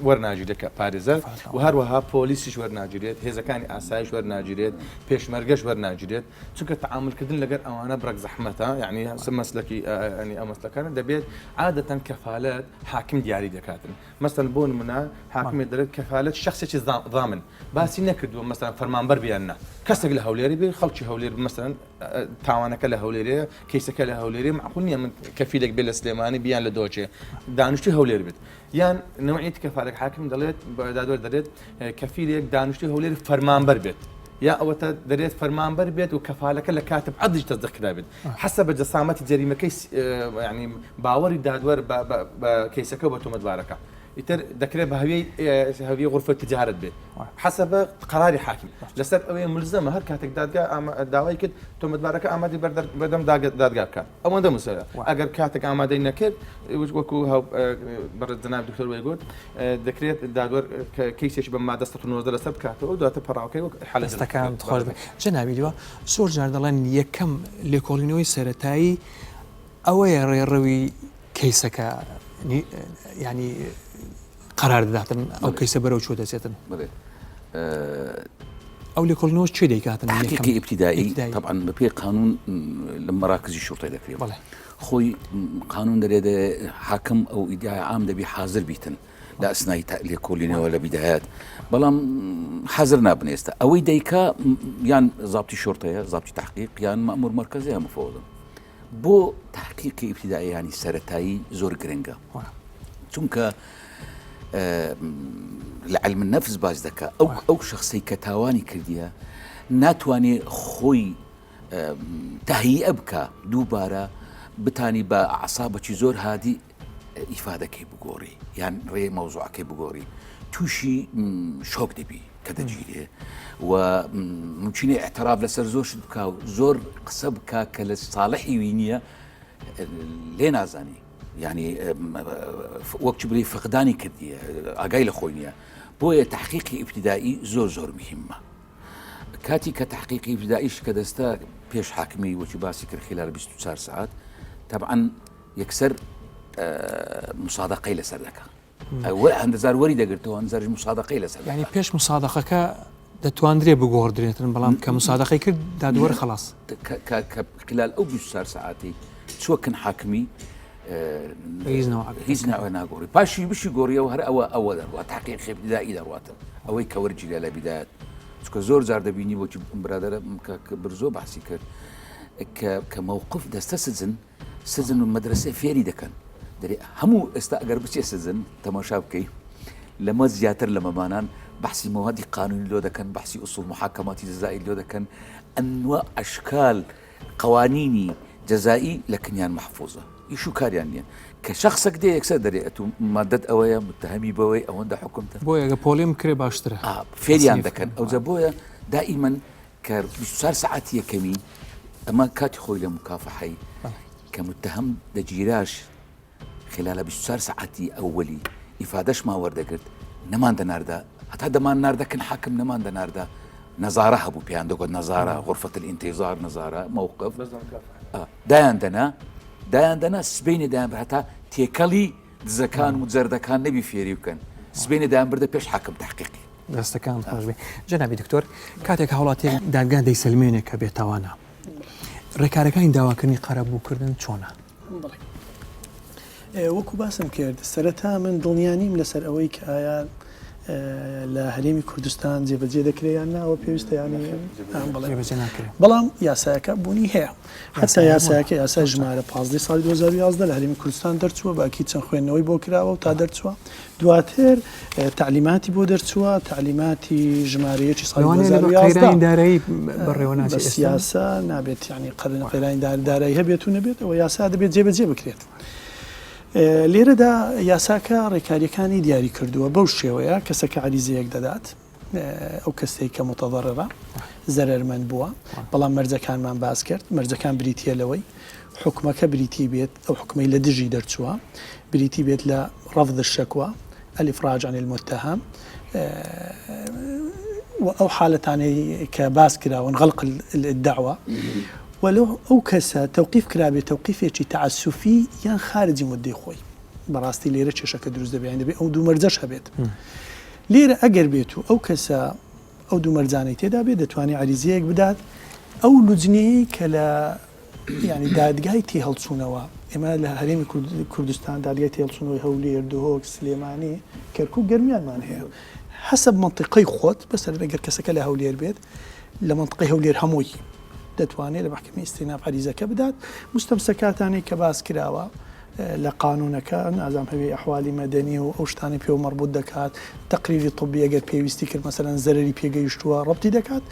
S7: وەرناگیرێت کە پارێزەر و هەروەها پۆلیسیش وەرناگیرێت هێزەکانی ئاسایش وەرناگیرێت پێشمەرگەش وەرناگیرێت چونکە تەعامولکردن لەگەر ئەوانە بڕێک زەحمەتە یعنی مەسلەکی ینی ئەو مەسلەکانە دەبێت عادەتەن کەفالەت حاکم دیاری دەکاتن مەسەن بۆ نمونە حاکمێ دەڵێت کەفالەت شخصێکی ضامن باسی نەکردووە مەسەن فەرمانبەر بیان نا کەسێک لە هەولێری بێ خەڵکی هەولێر مەسەن تاوانەکە لە هەولێرێ کەیسەکە لە هەولێرێ معقول نییە من کەفیلێک بێ لە سلێمانی بیان لە دۆچێ دانیشتوی هەولێر بێت یان نوعیت کەفالێک حاکم دەڵێت دادوەر دەڵێت کەفیلێک دانیشتوی هەولێر فەرمانبەر بێت یا ئەوەتە دەرێت فەرمانبەر بێت و کەفالەکە لە کاتب عەدلیش تەسدیق کرابێت حەسە بە جەسامەتی جەریمەکەی ینی باوەڕی دادوەر بە کەیسەکە بە تۆمەتبارەکە ئیتر دەکرێت بە هەویەی هەویەی غرفە تجارت بێت حەسەبە قەراری حاکم لەسەر ئەوەیە ملزەمە هەر کاتێک دادگا داوای کرد تۆمەتبارەکە ئامادەی بەردەم دادگا بکات ئەوەندە مسەلە ئەگەر کاتێک ئامادەی نەکرد وەکو بەڕێز جەناب دکتۆر وەی گوت دەکرێت دادوەر کەیسێکی بە مادە 119 لەسەر بکاتەوە دواتر پەڕاوەکەی وەک حالە
S1: دەستەکانت خۆش بێت جەنابی لیوا زۆر جار دەڵێن یەکەم لێکۆڵینەوەی سەرەتایی ئەوەیە ڕێڕەوی کەیسەکە ینی قەرار دەداتن ئەو کەیسە بەرەو چۆ دەچێتن ئەو لێکۆڵینەوە چێ دەیکاتن
S6: تحقیقی ابتدایی طبعا بەپێی قانون لە مەراکزی شرطەی دەکرێت بەڵێ خۆی قانون دەرێ حاکم ئەو ئیدعای عام دەبی حاضر بیتن لە ئەسنای لێکۆلینەوە لە بیدایەت بەڵام حەزر نابن ئێستا ئەوەی دەیکا یان زابتی شرطەیە زابتی تحقیق یان مەمور مەرکەزیە مفەوەزم بۆ تحقیقی ئیبتیدایی یانی سەرەتایی زۆر گرنگە چونکە لە علم النفس باس دەکا ئەو ئەو شخصی کە تاوانی کردیە ناتوانێ خۆی تهیئە بکە دووبارە بتانی بە عسابەکی زۆر هادی ئیفادەکەی بگۆڕی یان ڕێ مەوزوعەکەی بگۆڕی تووشی شۆک دەبی کە دەگیرێ و ممکنە اعتراف لەسەر زۆر شت بکا و زۆر قسە بکا کە لە ساڵحی وی نییە لێ نازانی یعنی وەک چ بری فقدانی کردیە ئاگای لە خۆی نییە بۆیە تحقیقی ئیبتدایی زۆر زۆر مهمە کاتی کە تحقیقی ئیبتداییش کە دەستە پێش حاکمی وەکی باسی کرد خلال 24 ساعت طبعا یەکسەر مسادقەی لەسەر دەکا هەندەزار وەری دەگرتەوە هەندزاریش مسادقەی لەسەر
S1: ینی پێش مسادقەکە دەتواندرێ بگۆڕدرێتن بەڵام کە مسادقەی کرد دادوەر خلاص
S6: کە خلال ئەو 24 ساعتی چوەکن حاکمی هیچ ناوە ناگۆڕی پاشی بشی گۆڕیەوە هەر ئەوە ئەوە دەڕوات تاقی خێبدایی دەڕاتن ئەوەی کە وەرگیرە لە بیدایەت چکە زۆر جار دەبینی بۆچی برادرە کە برزۆ باسی کرد کە مەوقف دەستە سجن سجن و مەدرەسە فێری دەکەن دەرێ هەموو ئێستا ئەگەر بچێ سجن تەماشا بکەی لەمە زیاتر لە مەمانان بەحسی مەوادی قانونی لۆ دەکەن بەحسی ئوسول محاکەماتی جەزایی لۆ دەکەن ئەنوا ئەشکال قوانینی جەزایی لە کنیان محفوظە ئیش و کاریان نییە کە شخصێک دێ یەکسەر دەرێ ئەتوو مادەت ئەوەیە متهەمی بەوەی ئەوەندە حکومتە
S1: بۆیە گە پۆلێن بکرێ باشترە
S6: فێریان دەکەن ئەوجا بۆیە دائیمەن کە 24 سەعات یەکەمی ئەمە کاتی خۆی لە مکافحەی کە متهم دەگیراش خلال 24 سەعاتی ئەوەلی ئیفادەشمان وەردەگرت نەمان دەناردە هەتا دەمان ناردەکن حاکم نەمان دەناردە نەزارە هەبوو پێیان دەگوت نەزارە غرفة الانتظار نەزارە موقف دایان دەنا دایان دەنا سبینێ دایان بە هەتا تێکەڵی دزەکان و جەردەکان نەبی فێری بکەن سبینێ دایان بردە پێش حاکم تحقیقی
S1: دەستەکانت خۆش بێ جەنابی دکتۆر کاتێک هاوڵاتیەک دادگا دەیسەلمێنێ کە بێتاوانە ڕێکارەکانی داواکردنی قەرەبووکردن چۆنە؟
S5: وەکو باسم کرد سەرەتا من دڵنیا نیم لەسەر ئەوەی کە ئایا لە هەرێمی کوردستان جێبەجێ دەکرێت یان ناوە پێویستە ینی بەڵام یاسایەکە بوونی هەیە حتا یاساکە یاسای ژمارە 15 ساڵی 2011 لە هەرێمی کوردستان دەرچووە باکی چەند خوێندنەوەی بۆ کراوە و تا دەرچووە دواتر تەعلیماتی بۆ دەرچووە، تەعلیماتی ژمارە یەکی ساڵی 2011.
S1: قەیرانی دارایی بەڕێوە ناچێت
S5: ئێستا؟ یاسا نابێت یانی قەیرانی دارایی هەبێت و نەبێت ئەوە یاسا دەبێت جێبەجێ بکرێت. لێرەدا یاساکە ڕێکاریەکانی دیاری کردووە بەو شێوەیە کەسەکە عەریزەیەک دەدات ئەو کەسەی کە متضررە زەرەرمەند بووە بەڵام مەرجەکانمان باس کرد مەرجەکان بریتە لەوەی حوکمەکە بریتی بێت ئەو حوکمەی لە دژی دەرچووە بریتی بێت لە رفض الشکوى الافراج عن المتهم و ئەو حالەتانەی کە باس کراون غلق الدعوە. و لەو ئەو کەسە تەوقیف کرابێت تەوقیفێکی تەعەسوفی یان خارجی موددەی خۆی. بەڕاستی لێرە کێشەکە دروست دەبێت یانی دەبێت ئەو دوو مەرجەش هەبێت. لێرە ئەگەر بێت و ئەو کەسە ئەو دوو مەرجانەی تێدا بێت دەتوانێت عەریزەیەک بدات ئەو لوجنەیەی کە لە یانی دادگای تێهەڵچوونەوە ئێمە لە هەرێمی کوردستان دادگای تێهەڵچوونەوەی هەولێر، دهۆک، سلێمانی، کەرکوک، گەرمیانمان هەیە. حەسەب مەنتیقەی خۆت مەسەلەن ئەگەر کەسەکە لە هەولێر بێت لە مەنتقەی هەولێر هەمووی دەتوانێت لە مەحکەمەی ئیستیناف عەریزەکە بدات. مستەمسەکاتانەی کە باس کراوە لە قانوونەکە نازانم هەوێ ئەحوالی مەدەنی و ئەو شتانەی پێوە مەڕبووت دەکات، تەقریری طبی ئەگەر پێویستی کرد مەسەلەن زەرەری پێگەیشتووە ڕەبتی دەکات.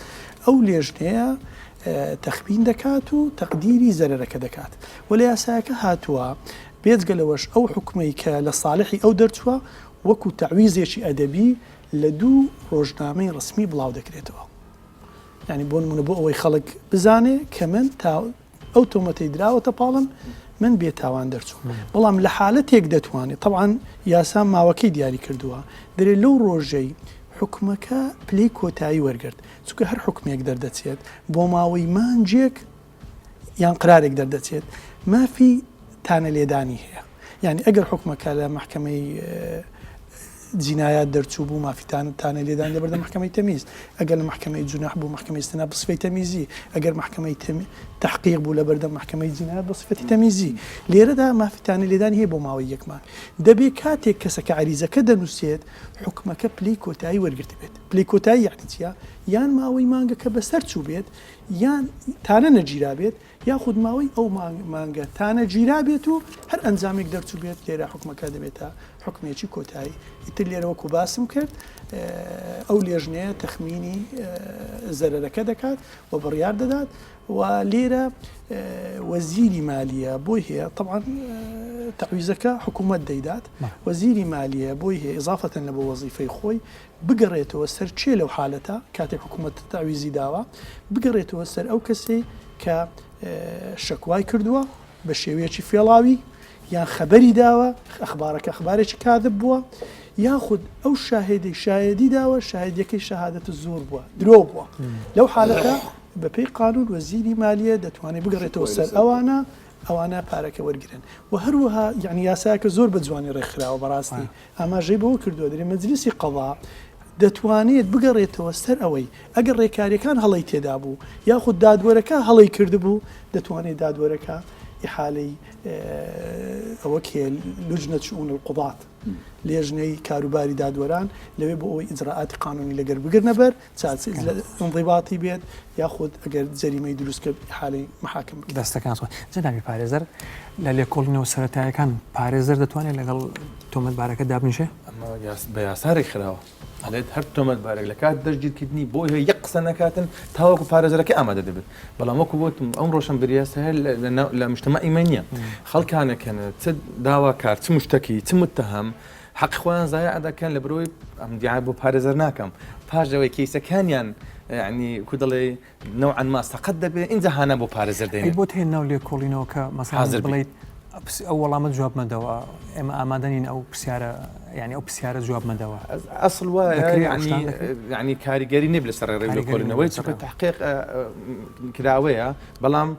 S5: ئەو لێژنەیە تەخمین دەکات و تەقدیری زەرەرەکە دەکات و لە یاسایەکە هاتووە بێجگە لەوەش ئەو حوکمەی کە لە ساڵحی ئەو دەرچووە وەکو تەعویزێکی ئەدەبی لە دوو ڕۆژنامەی ڕەسمی بڵاو دەکرێتەوە یانی بۆ نمونە بۆ ئەوەی خەڵک بزانێ کە من تا ئەو تۆمەتەی دراوەتە پاڵم من بێ تاوان دەرچووم بەڵام لە حالەتێک دەتوانێت تەبعەن یاسا ماوەکەی دیاری کردووە دەرێ لەو ڕۆژەی حوکمەکە پلەی کۆتایی وەرگرت چونکە هەر حوکمێک دەردەچێت بۆ ماوەی مانگێک یان قرارێک دەردەچێت مافی تانە لێدانی هەیە یعنی ئەگەر حکومەکە لە محکمەی جینایات دەرچوو بوو مافی تانە لێدان لە بەردەم محکمەی تەمیز ئەگەر لە محکمەی جوناح بوو محکمەی ئیستیناف بە سفەی تەمیزی ئەگەر محکمەی تحقیق بوو لە بەردەم محکمەی جینایات بە سفەتی تەمیزی لێرەدا مافی تانە لێدانی هەیە بۆ ماوەی یەک مانگ دەبێ کاتێک کەسەکە عەریزەکە دەنووسێت حکومەکە پلەی کۆتایی وەرگرتبێت پلەی کۆتایی یەعنی چیە؟ یان ماوەی مانگەکە بەسەر چووبێت یان تانە نەگیرابێت یاخود ماوەی ئەو مانگە تانە گیرابێت و هەر ئەنجامێک دەرچووبێت لێرە حوکمەکە دەبێتە حوکمێکی کۆتایی ئیتر لێرە وەکو باسم کرد ئەو لێژنەیە تەخمینی زەرەرەکە دەکات و بڕیار دەدات و لێرە وەزیری مالیە بۆی هەیە طبعا تەعویزەکە حکوومەت دەیدات وەزیری مالیە بۆی هەیە ئیزافەتەن لە بۆ وەزیفەی خۆی بگەڕێتەوە سەر کێ لەو حالەتە کاتێک حکوومەت تەعویزی داوە بگەڕێتەوە سەر ئەو کەسەی کە شەکوای کردووە بە شێوەیەکی فێڵاوی یان خەبەری داوە ئەخبارەکە ئەخبارێکی کاذب بووە یاخود ئەو شاهێدەی شایەدی داوە شاهدیەکەی شەهادەت زۆر بووە درۆ بووە لەو حالەتە بەپێی قانون وەزیری مالیە دەتوانێت بگەڕێتەوە سەر ئەوانە ئەوانە پارەکە وەرگن و هەروەها یعنی یاساکە زۆر بە جوانی ڕێکخراوە بەڕاستی ئاماژەی بەوە کردووە دەرێ مەجلیسی قەزا دەتوانێت بگەڕێتەوە سەر ئەوەی ئەگەر ڕێکاریەکان هەڵەی تێدا بوو یاخود دادوەرەکە هەڵەی کردبوو دەتوانێت دادوەرەکە ئیحالەی ئەوە کێ لجنە شئون القضات لێژنەی کاروباری دادوەران لەوێ بۆ ئەوەی ئیجرائاتی قانونی لەگەر بگرنە بەر ئینضباطی بێت یاخود ئەگەر جەریمەی دروست کرد ئیحالەی محاکم بکرێت.
S1: دەستەکان خۆش. جەنابی پارێزەر، لە لێکۆڵینەوە سەرەتایەکان پارێزەر دەتوانێت لەگەڵ تۆمەتبارەکە دابنیشێ؟
S7: ئەمە بە یاسا رێکخراوە. ئەڵێت هەر تۆمەتبارێک لە کات دەستگیرکردنی بۆی هەیە یەک قسە نەکاتن تاوەکو پارێزەرەکەی ئامادە دەبێت. بەڵام وەکو وتم ئەم ڕۆشنبیریە سەر لە مجتەمەعی ئیمە نییە. خەڵکانێک هەن چ داواکار چ مشتەکی چ متهم حەقی خۆیان زایع دەکەن لە برۆی ئەم دیعای بۆ پارێزەر ناکەم پاش لەوەی کەیسەکانیان یعنی کو دەڵێ نەوعا ما سەقەت دەبێ ئینجا هانا بۆ پارێزەر
S1: دێنێ بۆت هەیە ناو لێکۆڵینەوە کە مەسەلەن حاضر بڵێیت ئەو وەڵامە جواب مەدەوە ئێمە ئامادە نین ئەو پرسیارە یعنی ئەو پرسیارە جواب مەدەوە
S7: ئەسڵ وایە یعنی یعنی کاریگەری نەبێت لەسەر ڕێڕەوی لێکۆڵینەوەی چونکە تحقیق کراوەیە بەڵام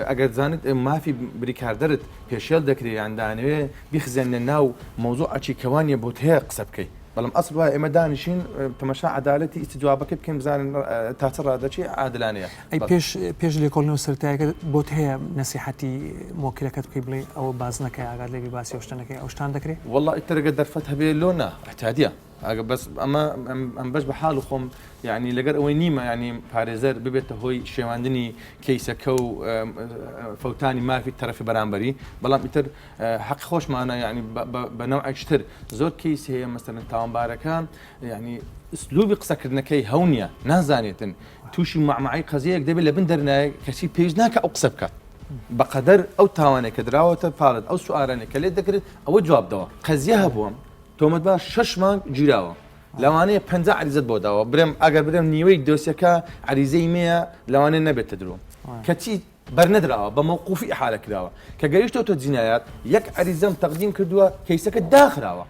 S7: ئەگەر زانت مافی بریکاردەرت پێشێل دەکرێ یان دانەوێ بیخزێننە ناو مەوزوعەکی کە وانیە بۆت هەیە قسە بکەی بەڵام ئەسڵ وایە ئێمە دانیشین تەمەشا عەدالەتی ئیستجوابەکەی بکەین بزانین تا چ ڕادەکی عادلانەیە.
S1: ئەی پێش پێش لێکۆڵینەوە سەرەتایەکە بۆت هەیە نەسیحەتی مۆکیلەکەت بکەی بڵێی ئەوە باس نەکەی ئاگات لێ بی باسی ئەو شتە نەکەی ئەو شتان دەکرێ؟
S7: وەڵا ئیتر ئەگەر دەرفەت هەبێ لۆ نا ئیعتیادیە. ئەگە بەس ئەمە ئەم بەش بە حاڵ خۆم یعنی لەگەر ئەوەی نیمە یعنی پارێزەر ببێتە هۆی شێواندنی کەیسەکە و فەوتانی مافی تەرەفی بەرامبەری بەڵام ئیتر حەق خۆشمانە یعنی بە نەوعێکتر زۆر کەیس هەیە مەسەلەن تاوانبارەکە یعنی ئسلوبی قسەکردنەکەی هەونیە نازانێتن تووشی معمعی قەزیەک دەبێت لە بن دەرنایە کەسی پێویست ناکە ئەو قسە بکات بەقەدەر ئەو تاوانێک کە دراوەتە پاڵت ئەو سوارانێک کە لێت دەکرێت ئەوە جواب دەوە قەزیە هەبووە تۆمەتبار شەش مانگ گیراوە لەوانەیە 50 عریزەت بۆ داوە برێم ئەگەر برێم نیوەی دۆسیەکە عریزەی مەیە لەوانەیە نەبێتە درۆ کەچی بەرنەدراوە بە مەوقوفی ئیحالە کراوە کە گەیشتۆتە جینایات یەک عریزەم تەقدیم کردووە کەیسەکە داخراوە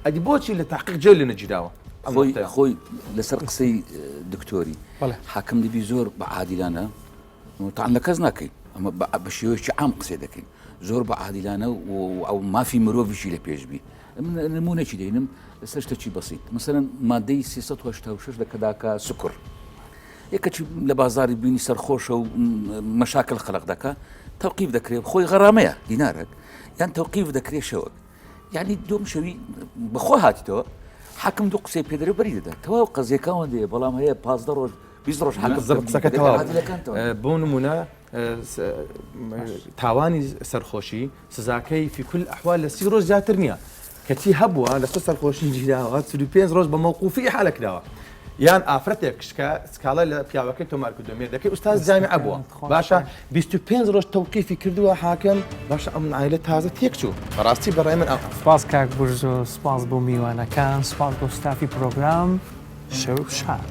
S7: ئەدی بۆچی لە تحقیق جێ لێ نەگیراوە
S6: خۆی خۆی لەسەر قسەی دکتۆری حاکم دەبی زۆر بە عادیلانە. تەعن لە کەس ناکەین ئەمە بە شێوەیەکی عام قسەی دەکەین زۆر بە عادیلانە و ئەو مافی مرۆڤیشی لە پێش بی من نمونەکی دەینم لەسەر شتێکی بەسیت مەسەلەن مادەی 386 لە کەداکە سکر یەکەکی لە بازاری بینی سەرخۆشە و مەشاکل خەلق دەکا تەوقیف دەکرێت خۆی غەرامەیە دینارێک یان تەوقیف دەکرێت شەوەک یعنی دوم شەوی بەخۆ هاتیتەوە حاکم دوو قسەی پێدەرێ بەری دەدا تەواو قەزیەکەوان دێ بەڵام هەیە 15 ڕۆژ 20 ڕۆژ حاکم
S7: قسەکە تەواو بۆ نمونە تاوانی سەرخۆشی سزاکەی فی کل ئەحوال لە سی ڕۆژ زیاتر نییە کەچی هەبووە لەسەر سەرخۆشی گیراوە 45 ڕۆژ بە مەوقوفی ئیحالە کراوە یان ئافرەتێک کشکە سکاڵای لە پیاوەکەی تۆمار کردو مێردەکەی ئوستاز جامیعە بووە باشە 25 ڕۆژ تەوقیفی کردووە حاکم باشە ئەم عایلە تازە تێکچوو بەڕاستی بەڕای من ئەو
S1: سپاس کاک بورزۆ سپاس بۆ میوانەکان سپاس بۆ ستافی پرۆگرام شەو شاد.